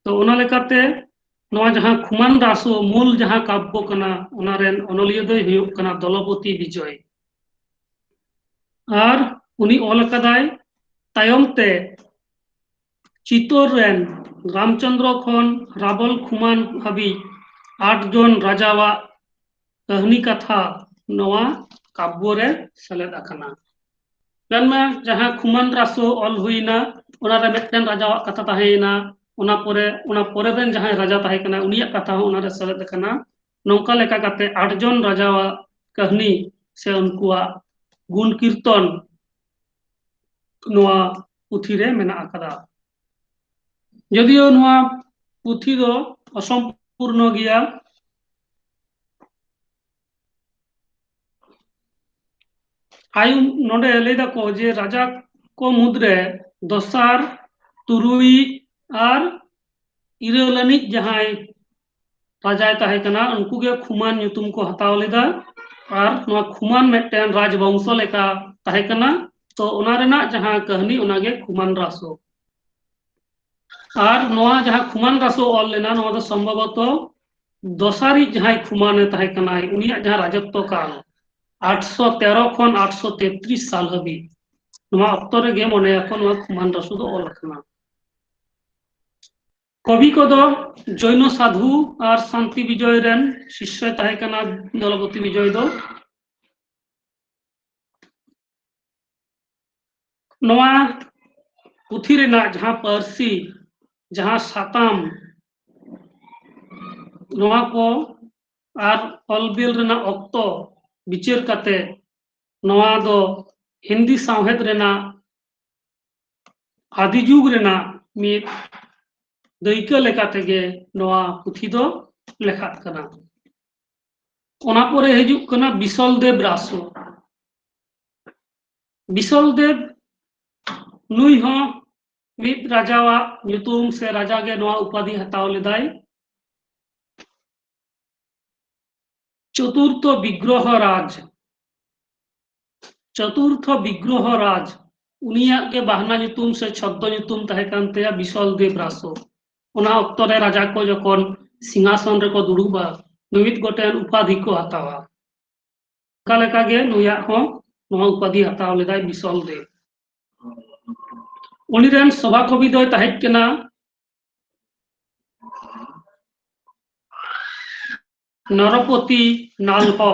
ᱛᱚ, ᱚᱱᱟ ᱞᱮᱠᱟᱛᱮ ᱱᱚᱣᱟ ᱡᱟᱦᱟᱸ ᱠᱷᱩᱢᱟᱱ ᱨᱟᱥᱳ ᱢᱩᱞ ᱡᱟᱦᱟᱸ ᱠᱟᱵᱵᱚ ᱠᱟᱱᱟ, ᱚᱱᱟ ᱨᱮᱱ ᱚᱱᱚᱞᱤᱭᱟᱹ ᱫᱚᱭ ᱦᱩᱭᱩᱜ ᱠᱟᱱᱟ ᱫᱚᱞᱚᱯᱚᱛᱤ ᱵᱤᱡᱚᱭ᱾ ᱟᱨ ᱩᱱᱤ ᱚᱞ ᱟᱠᱟᱫᱟᱭ ᱛᱟᱭᱚᱢ ᱛᱮ ᱪᱤᱛᱳᱨ ᱨᱮᱱ ᱨᱟᱢᱪᱚᱸᱫᱽᱨᱚ ᱠᱷᱚᱱ ᱨᱟᱵᱚᱞ ᱠᱷᱩᱢᱟᱱ ᱦᱟᱹᱵᱤᱡ ᱟᱴ ᱡᱚᱱ ᱨᱟᱡᱟᱣᱟᱜ ᱠᱟᱹᱦᱱᱤ ᱠᱟᱛᱷᱟ ᱱᱚᱣᱟ ᱠᱟᱵᱵᱚ ᱨᱮ ᱥᱮᱞᱮᱫ ᱟᱠᱟᱱᱟ᱾ ᱢᱮᱱᱢᱮ, ᱡᱟᱦᱟᱸ ᱠᱷᱩᱢᱟᱱ ᱨᱟᱥᱳ ᱚᱞ ᱦᱩᱭᱱᱟ, ᱚᱱᱟᱨᱮ ᱢᱤᱫᱴᱮᱱ ᱨᱟᱡᱟᱣᱟᱜ ᱠᱟᱛᱷᱟ ᱛᱟᱦᱮᱸᱭᱮᱱᱟ, ᱚᱱᱟ ᱯᱚᱨᱮ, ᱚᱱᱟ ᱯᱚᱨᱮ ᱨᱮᱱ ᱡᱟᱦᱟᱸᱭ ᱨᱟᱡᱟ ᱛᱟᱦᱮᱸ ᱠᱟᱱᱟ, ᱩᱱᱤᱭᱟᱜ ᱠᱟᱛᱷᱟ ᱦᱚᱸ ᱚᱱᱟᱨᱮ ᱥᱮᱞᱮᱫ ᱟᱠᱟᱱᱟ᱾ ᱱᱚᱝᱠᱟ ᱞᱮᱠᱟ ᱠᱟᱛᱮ ᱟᱴ ᱡᱚᱱ ᱨᱟᱡᱟᱣᱟᱜ ᱠᱟᱹᱦᱱᱤ ᱥᱮ ᱩᱱᱠᱩᱣᱟᱜ ᱜᱩᱱ ᱠᱤᱨᱛᱚᱱ ᱱᱚᱣᱟ ᱯᱩᱛᱷᱤ ᱨᱮ ᱢᱮᱱᱟᱜ ᱟᱠᱟᱫᱟ᱾ ᱡᱚᱫᱤᱭᱳ ᱱᱚᱣᱟ ᱯᱩᱛᱷᱤ ᱫᱚ ᱚᱥᱚᱢᱯᱩᱨᱱᱚ ᱜᱮᱭᱟ, ᱟᱭᱩ ᱱᱚᱰᱮ ᱞᱟᱹᱭ ᱫᱟᱠᱚ ᱡᱮ ᱨᱟᱡᱟ ᱠᱚ ᱢᱩᱫᱽᱨᱮ ᱫᱚᱥᱟᱨ, ᱛᱩᱨᱩᱭ ᱟᱨ ᱤᱨᱟᱹᱞ ᱟᱹᱱᱤᱡ ᱡᱟᱦᱟᱸᱭ ᱨᱟᱡᱟᱭ ᱛᱟᱦᱮᱸ ᱠᱟᱱᱟ, ᱩᱱᱠᱩ ᱜᱮ ᱠᱷᱩᱢᱟᱱ ᱧᱩᱛᱩᱢ ᱠᱚ ᱦᱟᱛᱟᱣ ᱞᱮᱫᱟ᱾ ᱟᱨ ᱱᱚᱣᱟ ᱠᱷᱩᱢᱟᱱ ᱢᱤᱫᱴᱮᱱ ᱨᱟᱡᱽ ᱵᱚᱝᱥᱚ ᱞᱮᱠᱟ ᱛᱟᱦᱮᱸ ᱠᱟᱱᱟ᱾ ᱛᱚ ᱚᱱᱟ ᱨᱮᱱᱟᱜ ᱡᱟᱦᱟᱸ ᱠᱟᱹᱦᱱᱤ, ᱚᱱᱟᱜᱮ ᱠᱷᱩᱢᱟᱱ ᱨᱟᱥᱳ᱾ ᱟᱨ ᱱᱚᱣᱟ ᱡᱟᱦᱟᱸ ᱠᱷᱩᱢᱟᱱ ᱨᱟᱥᱳ ᱚᱞ ᱞᱮᱱᱟ, ᱱᱚᱣᱟ ᱫᱚ ᱥᱚᱢᱵᱷᱚᱵᱚᱛᱚ ᱫᱚᱥᱟᱨᱤᱡ ᱡᱟᱦᱟᱸᱭ ᱠᱷᱩᱢᱟᱱᱮ ᱛᱟᱦᱮᱸ ᱠᱟᱱᱟᱭ, ᱩᱱᱤᱭᱟᱜ ᱡᱟᱦᱟᱸ ᱨᱟᱡᱚᱛᱛᱚ ᱠᱟᱞ, ᱟᱴᱥᱚ ᱛᱮᱨᱚ ᱠᱷᱚᱱ ᱟᱴᱥᱚ ᱛᱮᱛᱨᱤᱥ ᱥᱟᱞ ᱦᱟᱹᱵᱤᱡ, ᱱᱚᱣᱟ ᱚᱠᱛᱚ ᱨᱮᱜᱮ ᱢᱚᱱᱮᱭᱟᱠᱚ ᱱᱚᱣᱟ ᱠᱷᱩᱢᱟᱱ ᱨᱟᱥᱳ ᱫᱚ ᱚᱞ ᱟᱠᱟᱱᱟ᱾ ᱠᱚᱵᱤ ᱠᱚᱫᱚ ᱡᱚᱭᱱᱚ ᱥᱟᱫᱷᱩ ᱟᱨ ᱥᱟᱱᱛᱤ ᱵᱤᱡᱚᱭ ᱨᱮᱱ ᱥᱤᱥᱥᱚᱭ ᱛᱟᱦᱮᱸ ᱠᱟᱱᱟ ᱫᱚᱞᱚᱯᱚᱛᱤ ᱵᱤᱡᱚᱭ ᱫᱚ᱾ ᱱᱚᱣᱟ ᱯᱩᱛᱷᱤ ᱨᱮᱱᱟᱜ ᱡᱟᱦᱟᱸ ᱯᱟᱹᱨᱥᱤ, ᱡᱟᱦᱟᱸ ᱥᱟᱛᱟᱢ, ᱱᱚᱣᱟ ᱠᱚ ᱟᱨ ᱚᱞ ᱵᱤᱞ ᱨᱮᱱᱟᱜ ᱚᱠᱛᱚ ᱵᱤᱪᱟᱹᱨ ᱠᱟᱛᱮ, ᱱᱚᱣᱟ ᱫᱚ ᱦᱤᱱᱫᱤ ᱥᱟᱶᱦᱮᱫ ᱨᱮᱱᱟᱜ ᱟᱹᱫᱤ ᱡᱩᱜᱽ ᱨᱮᱱᱟᱜ ᱢᱤᱫ ᱫᱟᱹᱭᱠᱟᱹ ᱞᱮᱠᱟ ᱛᱮᱜᱮ ᱱᱚᱣᱟ ᱯᱩᱛᱷᱤ ᱫᱚ ᱞᱮᱠᱷᱟᱜ ᱠᱟᱱᱟ᱾ ᱚᱱᱟ ᱯᱚᱨᱮ ᱦᱤᱡᱩᱜ ᱠᱟᱱᱟ ᱵᱤᱥᱚᱞ ᱫᱮᱵ ᱨᱟᱥᱳ᱾ ᱵᱤᱥᱚᱞ ᱫᱮᱵ ᱱᱩᱭ ᱦᱚᱸ ᱢᱤᱫ ᱨᱟᱡᱟᱣᱟᱜ ᱧᱩᱛᱩᱢ ᱥᱮ ᱨᱟᱡᱟ ᱜᱮ ᱱᱚᱣᱟ ᱩᱯᱟᱫᱷᱤ ᱦᱟᱛᱟᱣ ᱞᱮᱫᱟᱭ᱾ ᱪᱚᱛᱩᱨᱛᱷᱚ ᱵᱤᱜᱽᱨᱚᱦᱚ ᱨᱟᱡᱽ, ᱪᱚᱛᱩᱨᱛᱷᱚ ᱵᱤᱜᱽᱨᱚᱦᱚ ᱨᱟᱡᱽ, ᱩᱱᱤᱭᱟᱜ ᱜᱮ ᱵᱟᱦᱱᱟ ᱧᱩᱛᱩᱢ ᱥᱮ ᱪᱷᱚᱫᱽᱫᱚ ᱧᱩᱛᱩᱢ ᱛᱟᱦᱮᱸ ᱠᱟᱱ ᱛᱟᱭᱟ ᱵᱤᱥᱚᱞ ᱫᱮᱵ ᱨᱟᱥᱳ᱾ ᱚᱱᱟ ᱚᱠᱛᱚ ᱨᱮ ᱨᱟᱡᱟ ᱠᱚ ᱡᱚᱠᱷᱚᱱ ᱥᱤᱝᱦᱟᱥᱚᱱ ᱨᱮᱠᱚ ᱫᱩᱲᱩᱵᱟ, ᱢᱤᱢᱤᱫ ᱜᱚᱴᱮᱱ ᱩᱯᱟᱫᱷᱤ ᱠᱚ ᱦᱟᱛᱟᱣᱟ᱾ ᱚᱱᱠᱟ ᱞᱮᱠᱟᱜᱮ ᱱᱩᱭᱟᱜ ᱦᱚᱸ ᱱᱚᱣᱟ ᱩᱯᱟᱫᱷᱤ ᱦᱟᱛᱟᱣ ᱞᱮᱫᱟᱭ ᱵᱤᱥᱚᱞ ᱫᱮᱵ᱾ ᱩᱱᱤ ᱨᱮᱱ ᱥᱚᱵᱷᱟ ᱠᱚᱵᱤ ᱫᱚᱭ ᱛᱟᱦᱮᱸ ᱠᱟᱱᱟ ᱱᱚᱨᱚᱯᱚᱛᱤ ᱱᱟᱞᱦᱚ᱾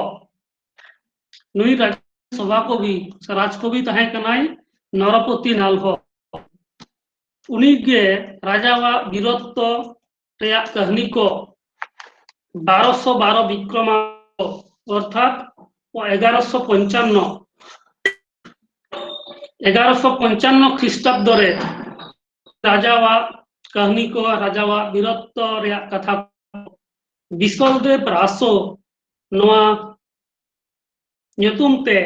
ᱱᱩᱭ ᱨᱟᱡᱽ ᱥᱚᱵᱷᱟ ᱠᱚᱵᱤ ᱥᱮ ᱨᱟᱡᱽ ᱠᱚᱵᱤ ᱛᱟᱦᱮᱸ ᱠᱟᱱᱟᱭ ᱱᱚᱨᱚᱯᱚᱛᱤ ᱱᱟᱞᱦᱚ᱾ ᱩᱱᱤᱜᱮ ᱨᱟᱡᱟᱣᱟᱜ ᱵᱤᱨᱚᱛᱛᱚ ᱨᱮᱭᱟᱜ ᱠᱟᱹᱦᱱᱤ ᱠᱚ ᱵᱟᱨᱚᱥᱚ ᱵᱟᱨᱚ ᱵᱤᱠᱨᱚᱢᱟᱵᱫᱚ ᱚᱨᱛᱷᱟᱛ ᱮᱜᱟᱨᱚᱥᱚ ᱯᱚᱧᱪᱟᱱᱱᱚ ᱮᱜᱟᱨᱚᱥᱚ ᱯᱚᱧᱪᱟᱱᱱᱚ ᱠᱷᱨᱤᱥᱴᱟᱵᱫᱚ ᱨᱮ ᱨᱟᱡᱟᱣᱟᱜ ᱠᱟᱹᱦᱱᱤ ᱠᱚ, ᱨᱟᱡᱟᱣᱟᱜ ᱵᱤᱨᱚᱛᱛᱚ ᱨᱮᱭᱟᱜ ᱠᱟᱛᱷᱟ ᱵᱤᱥᱚᱞᱫᱮᱵ ᱨᱟᱥᱚ ᱱᱚᱣᱟ ᱧᱩᱛᱩᱢ ᱛᱮ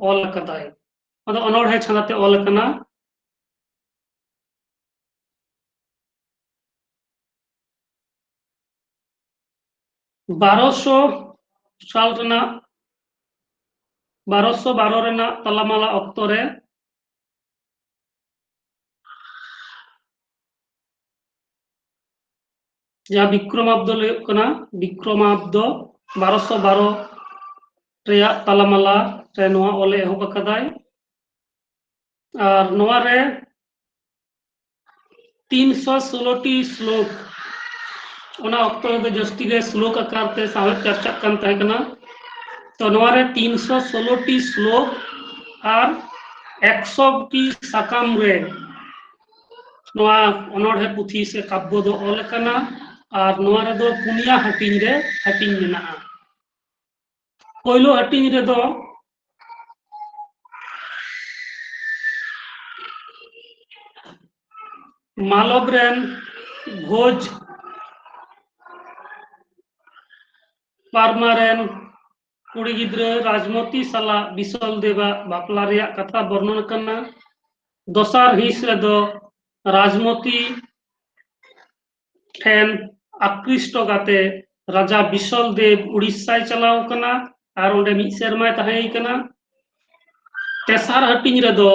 ᱚᱞ ᱟᱠᱟᱫᱟᱭ᱾ ᱟᱫᱚ ᱚᱱᱚᱬᱦᱮ ᱪᱷᱟᱸᱫᱟ ᱛᱮ ᱚᱞ ᱟᱠᱟᱱᱟ᱾ ᱵᱟᱨᱚᱥᱚ ᱥᱟᱞ ᱨᱮᱱᱟᱜ, ᱵᱟᱨᱚᱥᱚ ᱵᱟᱨᱚ ᱨᱮᱱᱟᱜ ᱛᱟᱞᱟᱢᱟᱞᱟ ᱚᱠᱛᱚ ᱨᱮ ᱡᱟᱦᱟᱸ ᱵᱤᱠᱨᱚᱢᱟᱵᱫᱚ ᱞᱟᱹᱭᱚᱜ ᱠᱟᱱᱟ, ᱵᱤᱠᱨᱚᱢᱟᱵᱫᱚ ᱵᱟᱨᱚᱥᱚ ᱵᱟᱨᱚ ᱨᱮᱭᱟᱜ ᱛᱟᱞᱟᱢᱟᱞᱟ ᱨᱮ ᱱᱚᱣᱟ ᱚᱞᱮ ᱮᱦᱚᱵ ᱟᱠᱟᱫᱟᱭ᱾ ᱟᱨ ᱱᱚᱣᱟ ᱨᱮ ᱛᱤᱱᱥᱚ ᱥᱳᱞᱳ ᱴᱤ ᱥᱞᱳᱠ, ᱚᱱᱟ ᱚᱠᱛᱚ ᱨᱮᱫᱚ ᱡᱟᱹᱥᱛᱤ ᱜᱮ ᱥᱞᱳᱠ ᱟᱠᱟᱨ ᱛᱮ ᱥᱟᱶᱦᱮᱫ ᱪᱟᱨᱪᱟᱜ ᱠᱟᱱ ᱛᱟᱦᱮᱸ ᱠᱟᱱᱟ᱾ ᱛᱚ ᱱᱚᱣᱟ ᱨᱮ ᱛᱤᱱᱥᱚ ᱥᱳᱞᱳ ᱴᱤ ᱥᱞᱳᱠ ᱟᱨ ᱮᱠᱥᱚ ᱴᱤ ᱥᱟᱠᱟᱢ ᱨᱮ ᱱᱚᱣᱟ ᱚᱱᱚᱬᱦᱮ ᱯᱩᱛᱷᱤ ᱥᱮ ᱠᱟᱵᱽᱵᱚ ᱫᱚ ᱚᱞ ᱟᱠᱟᱱᱟ᱾ ᱟᱨ ᱱᱚᱣᱟ ᱨᱮᱫᱚ ᱯᱩᱱᱭᱟ ᱦᱟᱹᱴᱤᱧ ᱨᱮ ᱦᱟᱹᱴᱤᱧ ᱢᱮᱱᱟᱜᱼᱟ᱾ ᱯᱳᱭᱞᱳ ᱦᱟᱹᱴᱤᱧ ᱨᱮᱫᱚ ᱢᱟᱞᱚᱵ ᱨᱮᱱ ᱵᱷᱳᱡᱽ ᱯᱟᱨᱢᱟ ᱨᱮᱱ ᱠᱩᱲᱤ ᱜᱤᱫᱽᱨᱟᱹ ᱨᱟᱡᱽᱢᱚᱛᱤ ᱥᱟᱞᱟᱜ ᱵᱤᱥᱚᱞ ᱫᱮᱵᱟᱜ ᱵᱟᱯᱞᱟ ᱨᱮᱭᱟᱜ ᱠᱟᱛᱷᱟ ᱵᱚᱨᱱᱚᱱ ᱟᱠᱟᱱᱟ᱾ ᱫᱚᱥᱟᱨ ᱦᱤᱸᱥ ᱨᱮᱫᱚ ᱨᱟᱡᱽᱢᱚᱛᱤ ᱴᱷᱮᱱ ᱟᱠᱨᱤᱥᱴᱚ ᱠᱟᱛᱮ ᱨᱟᱡᱟ ᱵᱤᱥᱚᱞ ᱫᱮᱵ ᱩᱲᱤᱥᱥᱟᱭ ᱪᱟᱞᱟᱣ ᱠᱟᱱᱟ ᱟᱨ ᱚᱸᱰᱮ ᱢᱤᱫ ᱥᱮᱨᱢᱟᱭ ᱛᱟᱦᱮᱸ ᱠᱟᱱᱟ᱾ ᱛᱮᱥᱟᱨ ᱦᱟᱹᱴᱤᱧ ᱨᱮᱫᱚ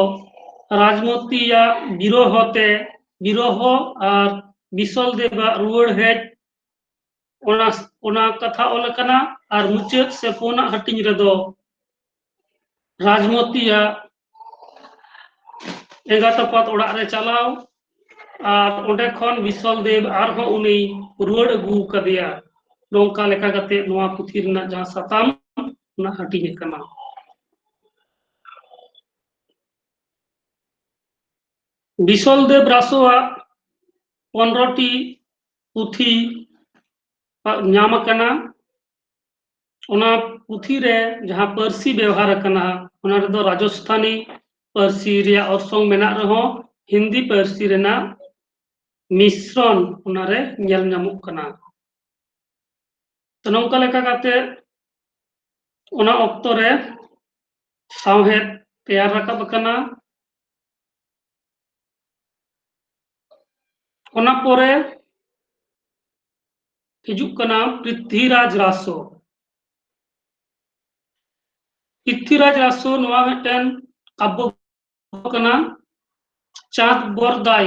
ᱨᱟᱡᱽᱢᱚᱛᱤᱭᱟᱜ ᱵᱤᱨᱚᱦᱚ ᱛᱮ, ᱵᱤᱨᱚᱦᱚ ᱟᱨ ᱵᱤᱥᱚᱞ ᱫᱮᱵᱟᱜ ᱨᱩᱣᱟᱹᱲ ᱦᱮᱡ, ᱚᱱᱟ, ᱚᱱᱟ ᱠᱟᱛᱷᱟ ᱚᱞ ᱟᱠᱟᱱᱟ᱾ ᱟᱨ ᱢᱩᱪᱟᱹᱫ ᱥᱮ ᱯᱩᱱᱟᱜ ᱦᱟᱹᱴᱤᱧ ᱨᱮᱫᱚ ᱨᱟᱡᱽᱢᱚᱛᱤᱭᱟᱜ ᱮᱸᱜᱟᱛ ᱟᱯᱟᱛ ᱚᱲᱟᱜ ᱨᱮ ᱪᱟᱞᱟᱣ ᱟᱨ ᱚᱸᱰᱮ ᱠᱷᱚᱱ ᱵᱤᱥᱚᱞ ᱫᱮᱵ ᱟᱨᱦᱚᱸ ᱩᱱᱤ ᱨᱩᱣᱟᱹᱲ ᱟᱹᱜᱩ ᱠᱟᱫᱮᱭᱟ᱾ ᱱᱚᱝᱠᱟ ᱞᱮᱠᱟ ᱠᱟᱛᱮ ᱱᱚᱣᱟ ᱯᱩᱛᱷᱤ ᱨᱮᱱᱟᱜ ᱡᱟᱦᱟᱸ ᱥᱟᱛᱟᱢ, ᱚᱱᱟ ᱦᱟᱹᱴᱤᱧ ᱟᱠᱟᱱᱟ᱾ ᱵᱤᱥᱚᱞ ᱫᱮᱵ ᱨᱟᱥᱳᱣᱟᱜ ᱯᱚᱱᱨᱚ ᱴᱤ ᱯᱩᱛᱷᱤ ᱧᱟᱢ ᱟᱠᱟᱱᱟ᱾ ᱚᱱᱟ ᱯᱩᱛᱷᱤ ᱨᱮ ᱡᱟᱦᱟᱸ ᱯᱟᱹᱨᱥᱤ ᱵᱮᱣᱦᱟᱨ ᱟᱠᱟᱱᱟ, ᱚᱱᱟ ᱨᱮᱫᱚ ᱨᱟᱡᱚᱥᱛᱷᱟᱱᱤ ᱯᱟᱹᱨᱥᱤ ᱨᱮᱭᱟᱜ ᱚᱨᱥᱚᱝ ᱢᱮᱱᱟᱜ ᱨᱮᱦᱚᱸ, ᱦᱤᱱᱫᱤ ᱯᱟᱹᱨᱥᱤ ᱨᱮᱱᱟᱜ ᱢᱤᱥᱨᱚᱱ ᱚᱱᱟᱨᱮ ᱧᱮᱞ ᱧᱟᱢᱚᱜ ᱠᱟᱱᱟ᱾ ᱛᱚ, ᱱᱚᱝᱠᱟ ᱞᱮᱠᱟ ᱠᱟᱛᱮ ᱚᱱᱟ ᱚᱠᱛᱚ ᱨᱮ ᱥᱟᱶᱦᱮᱫ ᱛᱮᱭᱟᱨ ᱨᱟᱠᱟᱵ ᱟᱠᱟᱱᱟ᱾ ᱚᱱᱟ ᱯᱚᱨᱮ ᱦᱤᱡᱩᱜ ᱠᱟᱱᱟ ᱯᱨᱤᱛᱷᱤᱨᱟᱡᱽ ᱨᱟᱥᱳ᱾ ᱯᱨᱤᱛᱷᱤᱨᱟᱡᱽ ᱨᱟᱥᱳ ᱱᱚᱣᱟ ᱢᱤᱫᱴᱮᱱ ᱠᱟᱵᱽᱵᱚ ᱠᱟᱱᱟ᱾ ᱪᱟᱸᱫ ᱵᱚᱨᱫᱟᱭ,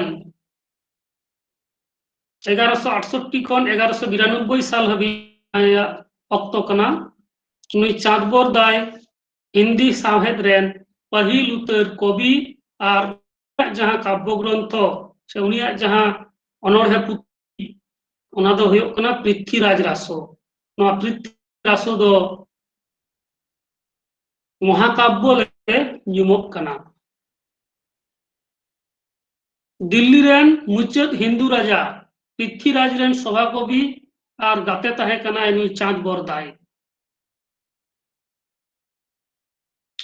ᱮᱜᱟᱨᱚᱥᱚ ᱟᱴᱥᱚᱴᱴᱤ ᱠᱷᱚᱱ ᱮᱜᱟᱨᱚᱥᱚ ᱵᱤᱨᱟᱱᱚᱵᱵᱳᱭ ᱥᱟᱞ ᱦᱟᱹᱵᱤᱡ ᱟᱭᱟᱜ ᱚᱠᱛᱚ ᱠᱟᱱᱟ᱾ ᱱᱩᱭ ᱪᱟᱸᱫ ᱵᱚᱨᱫᱟᱭ ᱦᱤᱱᱫᱤ ᱥᱟᱶᱦᱮᱫ ᱨᱮᱱ ᱯᱟᱹᱦᱤᱞ ᱩᱛᱟᱹᱨ ᱠᱚᱵᱤ ᱟᱨ ᱡᱟᱦᱟᱸ ᱠᱟᱵᱽᱵᱚ ᱜᱨᱚᱱᱛᱷᱚ ᱥᱮ ᱩᱱᱤᱭᱟᱜ ᱡᱟᱦᱟᱸ ᱚᱱᱚᱬᱦᱮ ᱯᱩᱛᱷᱤ, ᱚᱱᱟ ᱫᱚ ᱦᱩᱭᱩᱜ ᱠᱟᱱᱟ ᱯᱨᱤᱛᱷᱤᱨᱟᱡᱽ ᱨᱟᱥᱳ᱾ ᱱᱚᱣᱟ ᱯᱨᱤᱛᱷᱤᱨᱟᱡᱽ ᱨᱟᱥᱳ ᱫᱚ ᱢᱚᱦᱟᱠᱟᱵᱽᱵᱚ ᱞᱮᱠᱟᱛᱮ ᱧᱩᱢᱚᱜ ᱠᱟᱱᱟ᱾ ᱫᱤᱞᱞᱤ ᱨᱮᱱ ᱢᱩᱪᱟᱹᱫ ᱦᱤᱱᱫᱩ ᱨᱟᱡᱟ ᱯᱨᱤᱛᱷᱤᱨᱟᱡᱽ ᱨᱮᱱ ᱥᱚᱵᱷᱟ ᱠᱚᱵᱤ ᱟᱨ ᱜᱟᱛᱮ ᱛᱟᱦᱮᱸ ᱠᱟᱱᱟᱭ ᱱᱩᱭ ᱪᱟᱸᱫ ᱵᱚᱨᱫᱟᱭ᱾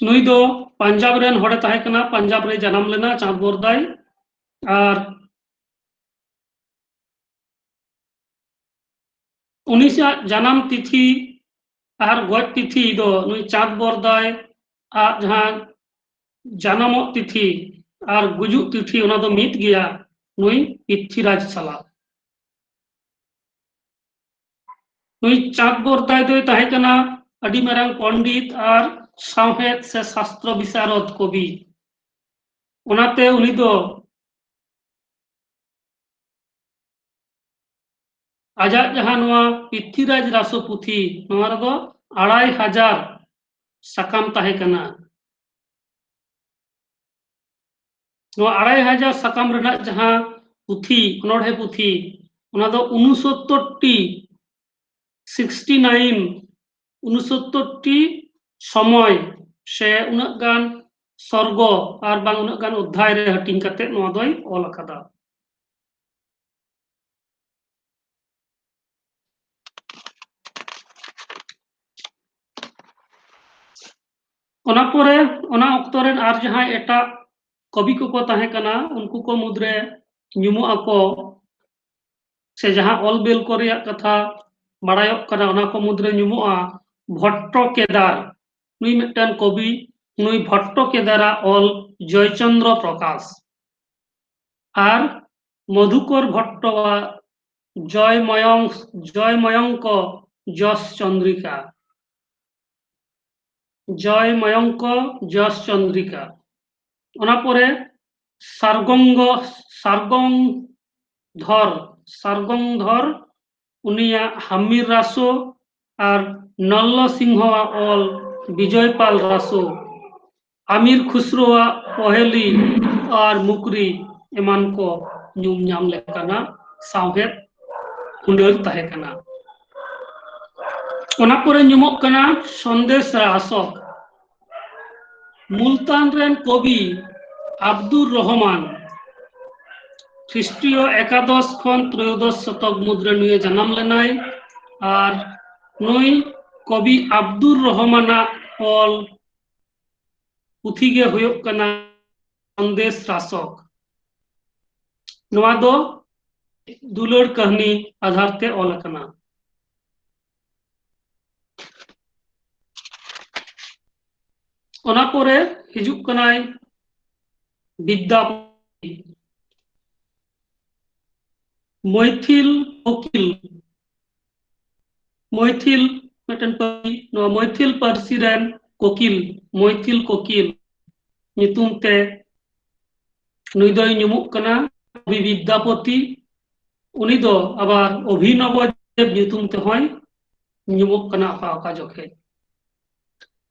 ᱱᱩᱭ ᱫᱚ ᱯᱟᱧᱡᱟᱵᱽ ᱨᱮᱱ ᱦᱚᱲᱮ ᱛᱟᱦᱮᱸ ᱠᱟᱱᱟ, ᱯᱟᱧᱡᱟᱵᱽ ᱨᱮ ᱡᱟᱱᱟᱢ ᱞᱮᱱᱟ ᱪᱟᱸᱫ ᱵᱚᱨᱫᱟᱭ᱾ ᱟᱨ ᱩᱱᱤᱭᱟᱜ ᱡᱟᱱᱟᱢ ᱛᱤᱛᱷᱤ ᱟᱨ ᱜᱚᱡ ᱛᱤᱛᱷᱤ ᱫᱚ ᱱᱩᱭ ᱪᱟᱸᱫ ᱵᱚᱨᱫᱟᱭ ᱟᱜ ᱡᱟᱦᱟᱸ ᱡᱟᱱᱟᱢᱚᱜ ᱛᱤᱛᱷᱤ ᱟᱨ ᱜᱩᱡᱩᱜ ᱛᱤᱛᱷᱤ, ᱚᱱᱟ ᱫᱚ ᱢᱤᱫ ᱜᱮᱭᱟ ᱱᱩᱭ ᱯᱨᱤᱛᱷᱤᱨᱟᱡᱽ ᱥᱟᱞᱟᱜ᱾ ᱱᱩᱭ ᱪᱟᱸᱫ ᱵᱚᱨᱫᱟᱭ ᱫᱚᱭ ᱛᱟᱦᱮᱸ ᱠᱟᱱᱟ ᱟᱹᱰᱤ ᱢᱟᱨᱟᱝ ᱯᱚᱱᱰᱤᱛ ᱟᱨ ᱥᱟᱶᱦᱮᱫ ᱥᱮ ᱥᱟᱥᱛᱨᱚ ᱵᱤᱥᱟᱨᱚᱫ ᱠᱚᱵᱤ᱾ ᱚᱱᱟᱛᱮ ᱩᱱᱤ ᱫᱚ ᱟᱡᱟᱜ ᱡᱟᱦᱟᱸ ᱱᱚᱣᱟ ᱯᱨᱤᱛᱷᱤᱨᱟᱡᱽ ᱨᱟᱥᱳ ᱯᱩᱛᱷᱤ, ᱱᱚᱣᱟ ᱨᱮᱫᱚ ᱟᱲᱟᱭ ᱦᱟᱡᱟᱨ ᱥᱟᱠᱟᱢ ᱛᱟᱦᱮᱸ ᱠᱟᱱᱟ᱾ ᱱᱚᱣᱟ ᱟᱲᱟᱭ ᱦᱟᱡᱟᱨ ᱥᱟᱠᱟᱢ ᱨᱮᱱᱟᱜ ᱡᱟᱦᱟᱸ ᱯᱩᱛᱷᱤ, ᱚᱱᱚᱬᱦᱮ ᱯᱩᱛᱷᱤ, ᱚᱱᱟ ᱫᱚ ᱩᱱᱩᱥᱚᱛᱛᱚᱨ ᱴᱤ, ᱥᱤᱠᱥᱴᱤ ᱱᱟᱭᱤᱱ, ᱩᱱᱩᱥᱚᱛᱛᱚᱨ ᱴᱤ ᱥᱚᱢᱚᱭ ᱥᱮ ᱩᱱᱟᱹᱜ ᱜᱟᱱ ᱥᱚᱨᱜᱚ ᱟᱨ ᱵᱟᱝ ᱩᱱᱟᱹᱜ ᱜᱟᱱ ᱚᱫᱽᱫᱷᱟᱭ ᱨᱮ ᱦᱟᱹᱴᱤᱧ ᱠᱟᱛᱮ ᱱᱚᱣᱟ ᱫᱚᱭ ᱚᱞ ᱟᱠᱟᱫᱟ᱾ ᱚᱱᱟ ᱯᱚᱨᱮ, ᱚᱱᱟ ᱚᱠᱛᱚ ᱨᱮᱱ ᱟᱨ ᱡᱟᱦᱟᱸᱭ ᱮᱴᱟᱜ ᱠᱚᱵᱤ ᱠᱚᱠᱚ ᱛᱟᱦᱮᱸ ᱠᱟᱱᱟ, ᱩᱱᱠᱩ ᱠᱚ ᱢᱩᱫᱽᱨᱮ ᱧᱩᱢᱚᱜ ᱟᱠᱚ, ᱥᱮ ᱡᱟᱦᱟᱸ ᱚᱞ ᱵᱮᱞ ᱠᱚ ᱨᱮᱭᱟᱜ ᱠᱟᱛᱷᱟ ᱵᱟᱲᱟᱭᱚᱜ ᱠᱟᱱᱟ, ᱚᱱᱟ ᱠᱚ ᱢᱩᱫᱽᱨᱮ ᱧᱩᱢᱚᱜᱼᱟ ᱵᱷᱚᱴᱴᱚ ᱠᱮᱫᱟᱨ, ᱱᱩᱭ ᱢᱤᱫᱴᱟᱝ ᱠᱚᱵᱤ, ᱱᱩᱭ ᱵᱷᱚᱴᱴᱚ ᱠᱮᱫᱟᱨᱟᱜ ᱚᱞ ᱡᱚᱭᱪᱚᱱᱫᱨᱚ ᱯᱨᱚᱠᱟᱥ, ᱟᱨ ᱢᱚᱫᱷᱩᱠᱚᱨ ᱵᱷᱚᱴᱴᱚᱣᱟᱜ ᱡᱚᱭ ᱢᱚᱭᱚᱝ, ᱡᱚᱭ ᱢᱚᱭᱚᱝᱠᱚ ᱡᱚᱥ ᱪᱚᱱᱫᱨᱤᱠᱟ, ᱡᱚᱭ ᱢᱚᱭᱚᱝᱠᱚ ᱡᱚᱥ ᱪᱚᱱᱫᱨᱤᱠᱟ᱾ ᱚᱱᱟ ᱯᱚᱨᱮ ᱥᱟᱨᱜᱚᱝᱜᱚ, ᱥᱟᱨᱜᱚᱝ ᱫᱷᱚᱨ, ᱥᱟᱨᱜᱚᱝ ᱫᱷᱚᱨ, ᱩᱱᱤᱭᱟᱜ ᱦᱟᱢᱢᱤᱨ ᱨᱟᱥᱳ ᱟᱨ ᱱᱚᱞᱞᱚ ᱥᱤᱝᱦᱚᱣᱟᱜ ᱚᱞ ᱵᱤᱡᱚᱭ ᱯᱟᱞ ᱨᱟᱥᱳ, ᱟᱢᱤᱨ ᱠᱷᱩᱥᱨᱳᱣᱟᱜ ᱯᱚᱦᱮᱞᱤ ᱟᱨ ᱢᱩᱠᱨᱤ ᱮᱢᱟᱱ ᱠᱚ ᱧᱩᱢ ᱧᱟᱢ ᱞᱮᱠᱟᱱᱟᱜ ᱥᱟᱶᱦᱮᱫ ᱦᱩᱱᱟᱹᱨ ᱛᱟᱦᱮᱸ ᱠᱟᱱᱟ᱾ ᱚᱱᱟ ᱯᱚᱨᱮ ᱧᱩᱢᱚᱜ ᱠᱟᱱᱟ ᱥᱚᱱᱫᱮᱥ ᱨᱟᱥᱚᱠ᱾ ᱢᱩᱞᱛᱟᱱ ᱨᱮᱱ ᱠᱚᱵᱤ ᱟᱵᱫᱩᱨ ᱨᱚᱦᱚᱢᱟᱱ ᱠᱷᱨᱤᱥᱴᱤᱭᱚ ᱮᱠᱟᱫᱚᱥ ᱠᱷᱚᱱ ᱛᱨᱚᱭᱳᱫᱚᱥ ᱥᱚᱛᱚᱠ ᱢᱩᱫᱽᱨᱮ ᱱᱩᱭᱮ ᱡᱟᱱᱟᱢ ᱞᱮᱱᱟᱭ᱾ ᱟᱨ ᱱᱩᱭ ᱠᱚᱵᱤ ᱟᱵᱫᱩᱨ ᱨᱚᱦᱚᱢᱟᱱᱟᱜ ᱚᱞ ᱯᱩᱛᱷᱤ ᱜᱮ ᱦᱩᱭᱩᱜ ᱠᱟᱱᱟ ᱥᱚᱱᱫᱮᱥ ᱨᱟᱥᱚᱠ᱾ ᱱᱚᱣᱟ ᱫᱚ ᱫᱩᱞᱟᱹᱲ ᱠᱟᱹᱦᱱᱤ ᱟᱫᱷᱟᱨ ᱛᱮ ᱚᱞ ᱟᱠᱟᱱᱟ᱾ ᱚᱱᱟ ᱯᱚᱨᱮ ᱦᱤᱡᱩᱜ ᱠᱟᱱᱟᱭ ᱵᱤᱫᱽᱫᱟᱯᱚᱛᱤ, ᱢᱚᱭᱛᱷᱤᱞ ᱠᱳᱠᱤᱞ᱾ ᱢᱚᱭᱛᱷᱤᱞ ᱢᱤᱫᱴᱮᱱ ᱯᱟᱹᱨᱥᱤ, ᱱᱚᱣᱟ ᱢᱚᱭᱛᱷᱤᱞ ᱯᱟᱹᱨᱥᱤ ᱨᱮᱱ ᱠᱳᱠᱤᱞ, ᱢᱚᱭᱛᱷᱤᱞ ᱠᱳᱠᱤᱞ ᱧᱩᱛᱩᱢ ᱛᱮ ᱱᱩᱭ ᱫᱚᱭ ᱧᱩᱢᱩᱜ ᱠᱟᱱᱟ ᱠᱚᱵᱤ ᱵᱤᱫᱽᱫᱟᱯᱚᱛᱤ᱾ ᱩᱱᱤ ᱫᱚ ᱟᱵᱟᱨ ᱚᱵᱷᱤᱱᱚᱵᱚ ᱫᱮᱵ ᱧᱩᱛᱩᱢ ᱛᱮᱦᱚᱸᱭ ᱧᱩᱢᱩᱜ ᱠᱟᱱᱟ ᱚᱠᱟ ᱚᱠᱟ ᱡᱚᱠᱷᱮᱡ᱾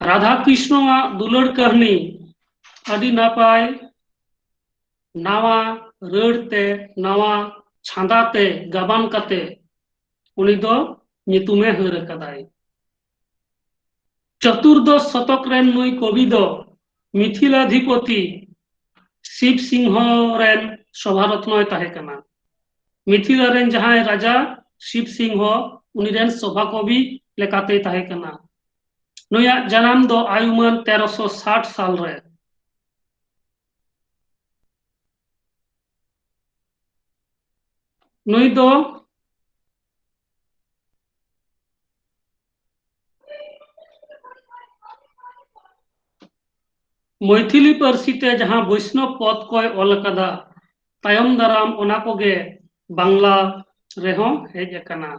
ᱨᱟᱫᱷᱟ ᱠᱨᱤᱥᱱᱚᱣᱟᱜ ᱫᱩᱞᱟᱹᱲ ᱠᱟᱹᱦᱱᱤ ᱟᱹᱰᱤ ᱱᱟᱯᱟᱭ ᱱᱟᱣᱟ ᱨᱟᱹᱲ ᱛᱮ, ᱱᱟᱣᱟ ᱪᱷᱟᱸᱫᱟ ᱛᱮ ᱜᱟᱵᱟᱱ ᱠᱟᱛᱮ ᱩᱱᱤ ᱫᱚ ᱧᱩᱛᱩᱢᱮ ᱦᱟᱹᱨ ᱟᱠᱟᱫᱟᱭ᱾ ᱪᱚᱛᱩᱨᱫᱚᱥ ᱥᱚᱛᱚᱠ ᱨᱮᱱ ᱱᱩᱭ ᱠᱚᱵᱤ ᱫᱚ ᱢᱤᱛᱷᱤᱞᱟᱫᱷᱤᱯᱚᱛᱤ ᱥᱤᱵ ᱥᱤᱝᱦᱚ ᱨᱮᱱ ᱥᱚᱵᱷᱟᱨᱚᱛᱱᱚᱭ ᱛᱟᱦᱮᱸ ᱠᱟᱱᱟ᱾ ᱢᱤᱛᱷᱤᱞᱟ ᱨᱮᱱ ᱡᱟᱦᱟᱸᱭ ᱨᱟᱡᱟ ᱥᱤᱵ ᱥᱤᱝᱦᱚ, ᱩᱱᱤ ᱨᱮᱱ ᱥᱚᱵᱷᱟ ᱠᱚᱵᱤ ᱞᱮᱠᱟᱛᱮᱭ ᱛᱟᱦᱮᱸ ᱠᱟᱱᱟ᱾ ᱱᱩᱭᱟᱜ ᱡᱟᱱᱟᱢ ᱫᱚ ᱟᱭᱩᱢᱟᱹᱱ ᱛᱮᱨᱚᱥᱚ ᱥᱟᱴ ᱥᱟᱞ ᱨᱮ᱾ ᱱᱩᱭ ᱫᱚ ᱢᱚᱭᱛᱷᱤᱞᱤ ᱯᱟᱹᱨᱥᱤ ᱛᱮ ᱡᱟᱦᱟᱸ ᱵᱳᱭᱥᱱᱚᱵ ᱯᱚᱫ ᱠᱚᱭ ᱚᱞ ᱟᱠᱟᱫᱟ, ᱛᱟᱭᱚᱢ ᱫᱟᱨᱟᱢ ᱚᱱᱟ ᱠᱚᱜᱮ ᱵᱟᱝᱞᱟ ᱨᱮᱦᱚᱸ ᱦᱮᱡ ᱟᱠᱟᱱᱟ᱾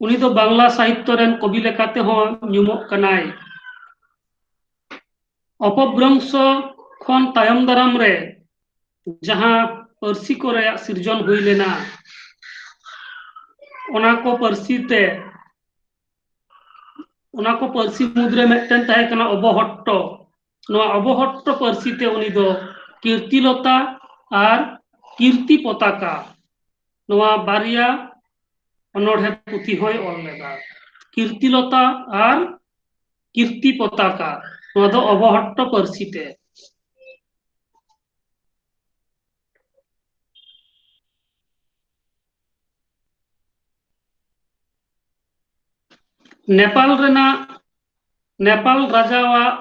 ᱩᱱᱤ ᱫᱚ ᱵᱟᱝᱞᱟ ᱥᱟᱦᱤᱛᱛᱚ ᱨᱮᱱ ᱠᱚᱵᱤ ᱞᱮᱠᱟᱛᱮ ᱦᱚᱸ ᱧᱩᱢᱚᱜ ᱠᱟᱱᱟᱭ᱾ ᱚᱯᱚᱵᱷᱨᱚᱝᱥᱚ ᱠᱷᱚᱱ ᱛᱟᱭᱚᱢ ᱫᱟᱨᱟᱢ ᱨᱮ ᱡᱟᱦᱟᱸ ᱯᱟᱹᱨᱥᱤ ᱠᱚ ᱨᱮᱭᱟᱜ ᱥᱤᱨᱡᱚᱱ ᱦᱩᱭ ᱞᱮᱱᱟ, ᱚᱱᱟ ᱠᱚ ᱯᱟᱹᱨᱥᱤ ᱛᱮ, ᱚᱱᱟ ᱠᱚ ᱯᱟᱹᱨᱥᱤ ᱢᱩᱫᱽᱨᱮ ᱢᱤᱫᱴᱮᱱ ᱛᱟᱦᱮᱸ ᱠᱟᱱᱟ ᱚᱵᱚᱦᱚᱴᱴᱚ᱾ ᱱᱚᱣᱟ ᱚᱵᱚᱦᱚᱴᱴᱚ ᱯᱟᱹᱨᱥᱤ ᱛᱮ ᱩᱱᱤ ᱫᱚ ᱠᱤᱨᱛᱤᱞᱚᱛᱟ ᱟᱨ ᱠᱤᱨᱛᱤ ᱯᱚᱛᱟᱠᱟ, ᱱᱚᱣᱟ ᱵᱟᱨᱭᱟ ᱚᱱᱚᱬᱦᱮ ᱯᱩᱛᱷᱤ ᱦᱚᱸᱭ ᱚᱞ ᱞᱮᱫᱟ᱾ ᱠᱤᱨᱛᱤᱞᱚᱛᱟ ᱟᱨ ᱠᱤᱨᱛᱤ ᱯᱚᱛᱟᱠᱟ, ᱱᱚᱣᱟ ᱫᱚ ᱚᱵᱚᱦᱚᱴᱴᱚ ᱯᱟᱹᱨᱥᱤ ᱛᱮ᱾ ᱱᱮᱯᱟᱞ ᱨᱮᱱᱟᱜ, ᱱᱮᱯᱟᱞ ᱨᱟᱡᱟᱣᱟᱜ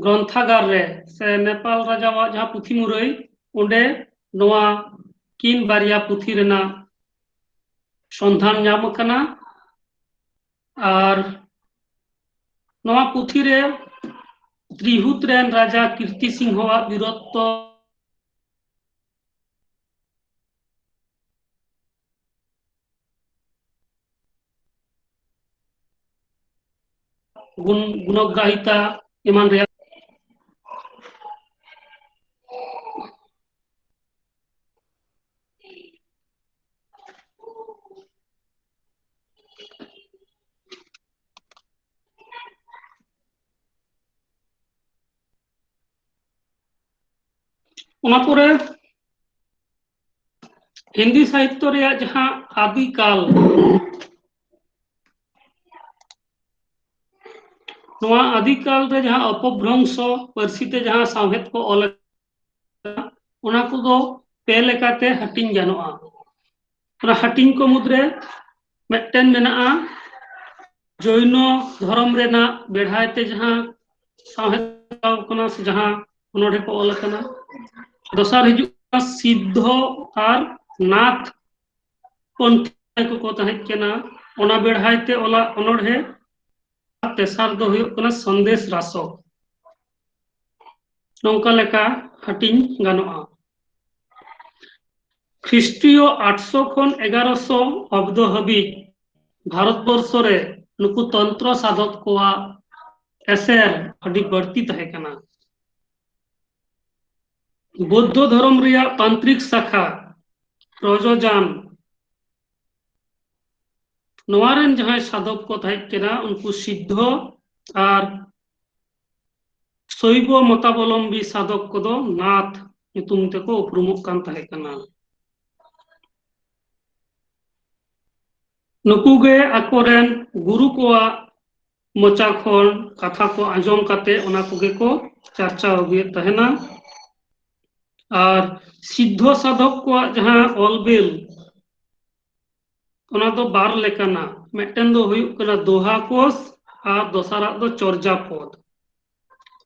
ᱜᱨᱚᱱᱛᱷᱟᱜᱟᱨ ᱨᱮ, ᱥᱮ ᱱᱮᱯᱟᱞ ᱨᱟᱡᱟᱣᱟᱜ ᱡᱟᱦᱟᱸ ᱯᱩᱛᱷᱤ ᱢᱩᱨᱟᱹᱭ, ᱚᱸᱰᱮ ᱱᱚᱣᱟ ᱠᱤᱱ ᱵᱟᱨᱭᱟ ᱯᱩᱛᱷᱤ ᱨᱮᱱᱟᱜ ᱥᱚᱱᱫᱷᱟᱱ ᱧᱟᱢ ᱟᱠᱟᱱᱟ᱾ ᱟᱨ ᱱᱚᱣᱟ ᱯᱩᱛᱷᱤ ᱨᱮ ᱛᱨᱤᱦᱩᱛ ᱨᱮᱱ ᱨᱟᱡᱟ ᱠᱤᱨᱛᱤ ᱥᱤᱝᱦᱚᱣᱟᱜ ᱵᱤᱨᱚᱛᱛᱚ ᱜᱩᱱ-, ᱜᱩᱱᱚᱜᱨᱟᱦᱤᱛᱟ ᱮᱢᱟᱱ ᱨᱮᱭᱟᱜ᱾ ᱚᱱᱟ ᱯᱚᱨᱮ ᱦᱤᱱᱫᱤ ᱥᱟᱦᱤᱛᱛᱚ ᱨᱮᱭᱟᱜ ᱡᱟᱦᱟᱸ ᱟᱫᱤᱠᱟᱞ, ᱱᱚᱣᱟ ᱟᱹᱫᱤᱠᱟᱞ ᱨᱮ ᱡᱟᱦᱟᱸ ᱚᱯᱚᱵᱷᱨᱚᱝᱥᱚ ᱯᱟᱹᱨᱥᱤ ᱛᱮ ᱡᱟᱦᱟᱸ ᱥᱟᱶᱦᱮᱫ ᱠᱚ ᱚᱞ ᱟᱠᱟᱫᱟ, ᱚᱱᱟ ᱠᱚᱫᱚ ᱯᱮ ᱞᱮᱠᱟᱛᱮ ᱦᱟᱹᱴᱤᱧ ᱜᱟᱱᱚᱜᱼᱟ᱾ ᱚᱱᱟ ᱦᱟᱹᱴᱤᱧ ᱠᱚ ᱢᱩᱫᱽᱨᱮ ᱢᱤᱫᱴᱮᱱ ᱢᱮᱱᱟᱜᱼᱟ ᱡᱚᱭᱱᱚ ᱫᱷᱚᱨᱚᱢ ᱨᱮᱱᱟᱜ ᱵᱮᱲᱦᱟᱭ ᱛᱮ ᱡᱟᱦᱟᱸ ᱥᱟᱶᱦᱮᱫ ᱠᱟᱱᱟ ᱥᱮ ᱡᱟᱦᱟᱸ ᱚᱱᱚᱬᱦᱮ ᱠᱚ ᱚᱞ ᱟᱠᱟᱱᱟ᱾ ᱫᱚᱥᱟᱨ ᱦᱤᱡᱩᱜ ᱠᱟᱱᱟ ᱥᱤᱫᱽᱫᱷᱚ ᱟᱨ ᱱᱟᱛᱷ ᱯᱚᱱᱛᱷᱟ ᱠᱚᱠᱚ ᱛᱟᱦᱮᱸ ᱠᱟᱱᱟ, ᱚᱱᱟ ᱵᱮᱲᱦᱟᱭ ᱛᱮ ᱚᱞᱟᱜ ᱚᱱᱚᱬᱦᱮ᱾ ᱟᱨ ᱛᱮᱥᱟᱨ ᱫᱚ ᱦᱩᱭᱩᱜ ᱠᱟᱱᱟ ᱥᱚᱱᱫᱮᱥ ᱨᱟᱥᱚ᱾ ᱱᱚᱝᱠᱟ ᱞᱮᱠᱟ ᱦᱟᱹᱴᱤᱧ ᱜᱟᱱᱚᱜᱼᱟ᱾ ᱠᱷᱨᱤᱥᱴᱤᱭᱚ ᱟᱴᱥᱚ ᱠᱷᱚᱱ ᱮᱜᱟᱨᱚᱥᱚ ᱚᱵᱫᱚ ᱦᱟᱹᱵᱤᱡ ᱵᱷᱟᱨᱚᱛᱵᱚᱨᱥᱚ ᱨᱮ ᱱᱩᱠᱩ ᱛᱚᱱᱛᱨᱚ ᱥᱟᱫᱷᱚᱠ ᱠᱚᱣᱟᱜ ᱮᱥᱮᱨ ᱟᱹᱰᱤ ᱵᱟᱹᱲᱛᱤ ᱛᱟᱦᱮᱸ ᱠᱟᱱᱟ᱾ ᱵᱳᱫᱽᱫᱷᱚ ᱫᱷᱚᱨᱚᱢ ᱨᱮᱭᱟᱜ ᱛᱟᱱᱛᱨᱤᱠ ᱥᱟᱠᱷᱟ ᱯᱨᱚᱡᱚᱡᱟᱱ, ᱱᱚᱣᱟ ᱨᱮᱱ ᱡᱟᱦᱟᱸᱭ ᱥᱟᱫᱷᱚᱠ ᱠᱚ ᱛᱟᱦᱮᱸ ᱠᱟᱱᱟ, ᱩᱱᱠᱩ ᱥᱤᱫᱽᱫᱷᱚ ᱟᱨ ᱥᱚᱭᱵᱚ ᱢᱚᱛᱟᱵᱚᱞᱚᱢᱵᱤ ᱥᱟᱫᱷᱚᱠ ᱠᱚᱫᱚ ᱱᱟᱛᱷ ᱧᱩᱛᱩᱢ ᱛᱮᱠᱚ ᱩᱯᱨᱩᱢᱚᱜ ᱠᱟᱱ ᱛᱟᱦᱮᱸ ᱠᱟᱱᱟ᱾ ᱱᱩᱠᱩ ᱜᱮ ᱟᱠᱚᱨᱮᱱ ᱜᱩᱨᱩ ᱠᱚᱣᱟᱜ ᱢᱚᱪᱟ ᱠᱷᱚᱱ ᱠᱟᱛᱷᱟ ᱠᱚ ᱟᱸᱡᱚᱢ ᱠᱟᱛᱮ ᱚᱱᱟ ᱠᱚᱜᱮ ᱠᱚ ᱪᱟᱨᱪᱟᱣ ᱟᱹᱜᱩᱭᱮᱫ ᱛᱟᱦᱮᱱᱟ᱾ ᱟᱨ ᱥᱤᱫᱽᱫᱷᱚ ᱥᱟᱫᱷᱚᱠ ᱠᱚᱣᱟᱜ ᱡᱟᱦᱟᱸ ᱚᱞ ᱵᱤᱞ, ᱚᱱᱟ ᱫᱚ ᱵᱟᱨ ᱞᱮᱠᱟᱱᱟ᱾ ᱢᱤᱫᱴᱮᱱ ᱫᱚ ᱦᱩᱭᱩᱜ ᱠᱟᱱᱟ ᱫᱳᱦᱟ ᱠᱳᱥ ᱟᱨ ᱫᱚᱥᱟᱨᱟᱜ ᱫᱚ ᱪᱚᱨᱡᱟ ᱯᱚᱫ᱾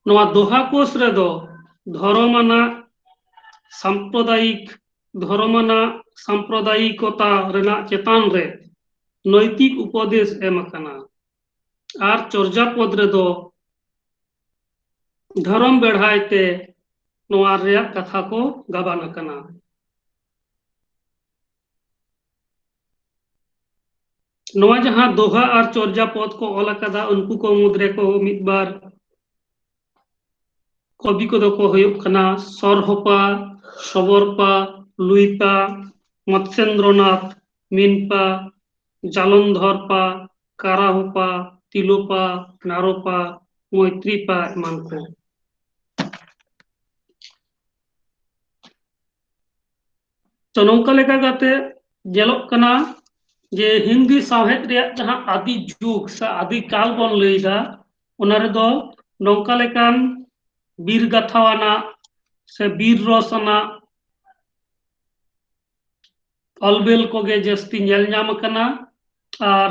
ᱱᱚᱣᱟ ᱫᱳᱦᱟ ᱠᱳᱥ ᱨᱮᱫᱚ ᱫᱷᱚᱨᱚᱢ ᱟᱱᱟᱜ ᱥᱟᱢᱯᱨᱚᱫᱟᱭᱤᱠ, ᱫᱷᱚᱨᱚᱢ ᱟᱱᱟᱜ ᱥᱟᱢᱯᱨᱚᱫᱟᱭᱤᱠᱚᱛᱟ ᱨᱮᱱᱟᱜ ᱪᱮᱛᱟᱱ ᱨᱮ ᱱᱳᱭᱛᱤᱠ ᱩᱯᱚᱫᱮᱥ ᱮᱢ ᱟᱠᱟᱱᱟ᱾ ᱟᱨ ᱪᱚᱨᱡᱟ ᱯᱚᱫ ᱨᱮᱫᱚ ᱫᱷᱚᱨᱚᱢ ᱵᱮᱲᱦᱟᱭ ᱛᱮ ᱱᱚᱣᱟ ᱨᱮᱭᱟᱜ ᱠᱟᱛᱷᱟ ᱠᱚ ᱜᱟᱵᱟᱱ ᱟᱠᱟᱱᱟ᱾ ᱱᱚᱣᱟ ᱡᱟᱦᱟᱸ ᱫᱳᱦᱟ ᱟᱨ ᱪᱚᱨᱡᱟ ᱯᱚᱫ ᱠᱚ ᱚᱞ ᱟᱠᱟᱫᱟ, ᱩᱱᱠᱩ ᱠᱚ ᱢᱩᱫᱽ ᱨᱮᱠᱚ ᱢᱤᱫ ᱵᱟᱨ ᱠᱚᱵᱤ ᱠᱚᱫᱚ ᱠᱚ ᱦᱩᱭᱩᱜ ᱠᱟᱱᱟ ᱥᱚᱨᱦᱚᱯᱟ, ᱥᱚᱵᱚᱨᱯᱟ, ᱞᱩᱭᱯᱟ, ᱢᱚᱛᱥᱮᱱᱫᱨᱚᱱᱟᱛᱷ, ᱢᱤᱱᱯᱟ, ᱡᱟᱞᱚᱱᱫᱷᱚᱨᱯᱟ, ᱠᱟᱨᱟᱦᱚᱯᱟ, ᱛᱤᱞᱚᱯᱟ, ᱱᱟᱨᱚᱯᱟ, ᱢᱚᱭᱛᱨᱤᱯᱟ ᱮᱢᱟᱱ ᱠᱚ᱾ ᱛᱚ, ᱱᱚᱝᱠᱟ ᱞᱮᱠᱟ ᱠᱟᱛᱮ ᱧᱮᱞᱚᱜ ᱠᱟᱱᱟ ᱡᱮ ᱦᱤᱱᱫᱤ ᱥᱟᱶᱦᱮᱫ ᱨᱮᱭᱟᱜ ᱡᱟᱦᱟᱸ ᱟᱹᱫᱤ ᱡᱩᱜᱽ ᱥᱮ ᱟᱹᱫᱤ ᱠᱟᱞ ᱵᱚᱱ ᱞᱟᱹᱭᱫᱟ, ᱚᱱᱟ ᱨᱮᱫᱚ ᱱᱚᱝᱠᱟ ᱞᱮᱠᱟᱱ ᱵᱤᱨ ᱜᱟᱛᱷᱟᱣ ᱟᱱᱟᱜ ᱥᱮ ᱵᱤᱨ ᱨᱚᱥ ᱟᱱᱟᱜ ᱚᱞᱵᱮᱞ ᱠᱚᱜᱮ ᱡᱟᱹᱥᱛᱤ ᱧᱮᱞ ᱧᱟᱢ ᱟᱠᱟᱱᱟ᱾ ᱟᱨ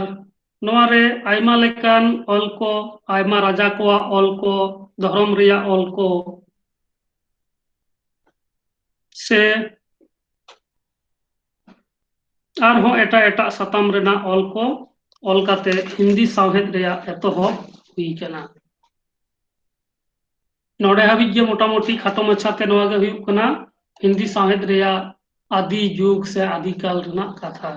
ᱱᱚᱣᱟ ᱨᱮ ᱟᱭᱢᱟ ᱞᱮᱠᱟᱱ ᱚᱞ ᱠᱚ, ᱟᱭᱢᱟ ᱨᱟᱡᱟ ᱠᱚᱣᱟᱜ ᱚᱞ ᱠᱚ, ᱫᱷᱚᱨᱚᱢ ᱨᱮᱭᱟᱜ ᱚᱞ ᱠᱚ ᱥᱮ ᱟᱨᱦᱚᱸ ᱮᱴᱟᱜ ᱮᱴᱟᱜ ᱥᱟᱛᱟᱢ ᱨᱮᱱᱟᱜ ᱚᱞ ᱠᱚ ᱚᱞ ᱠᱟᱛᱮ ᱦᱤᱱᱫᱤ ᱥᱟᱶᱦᱮᱫ ᱨᱮᱭᱟᱜ ᱮᱛᱚᱦᱚᱵ ᱦᱩᱭ ᱟᱠᱟᱱᱟ᱾ ᱱᱚᱰᱮ ᱦᱟᱹᱵᱤᱡ ᱜᱮ ᱢᱚᱴᱟᱢᱩᱴᱤ ᱠᱷᱟᱴᱚ ᱢᱟᱪᱷᱟᱛᱮ ᱱᱚᱣᱟ ᱜᱮ ᱦᱩᱭᱩᱜ ᱠᱟᱱᱟ ᱦᱤᱱᱫᱤ ᱥᱟᱶᱦᱮᱫ ᱨᱮᱭᱟᱜ ᱟᱫᱤ ᱡᱩᱜᱽ ᱥᱮ ᱟᱫᱤ ᱠᱟᱞ ᱨᱮᱱᱟᱜ ᱠᱟᱛᱷᱟ᱾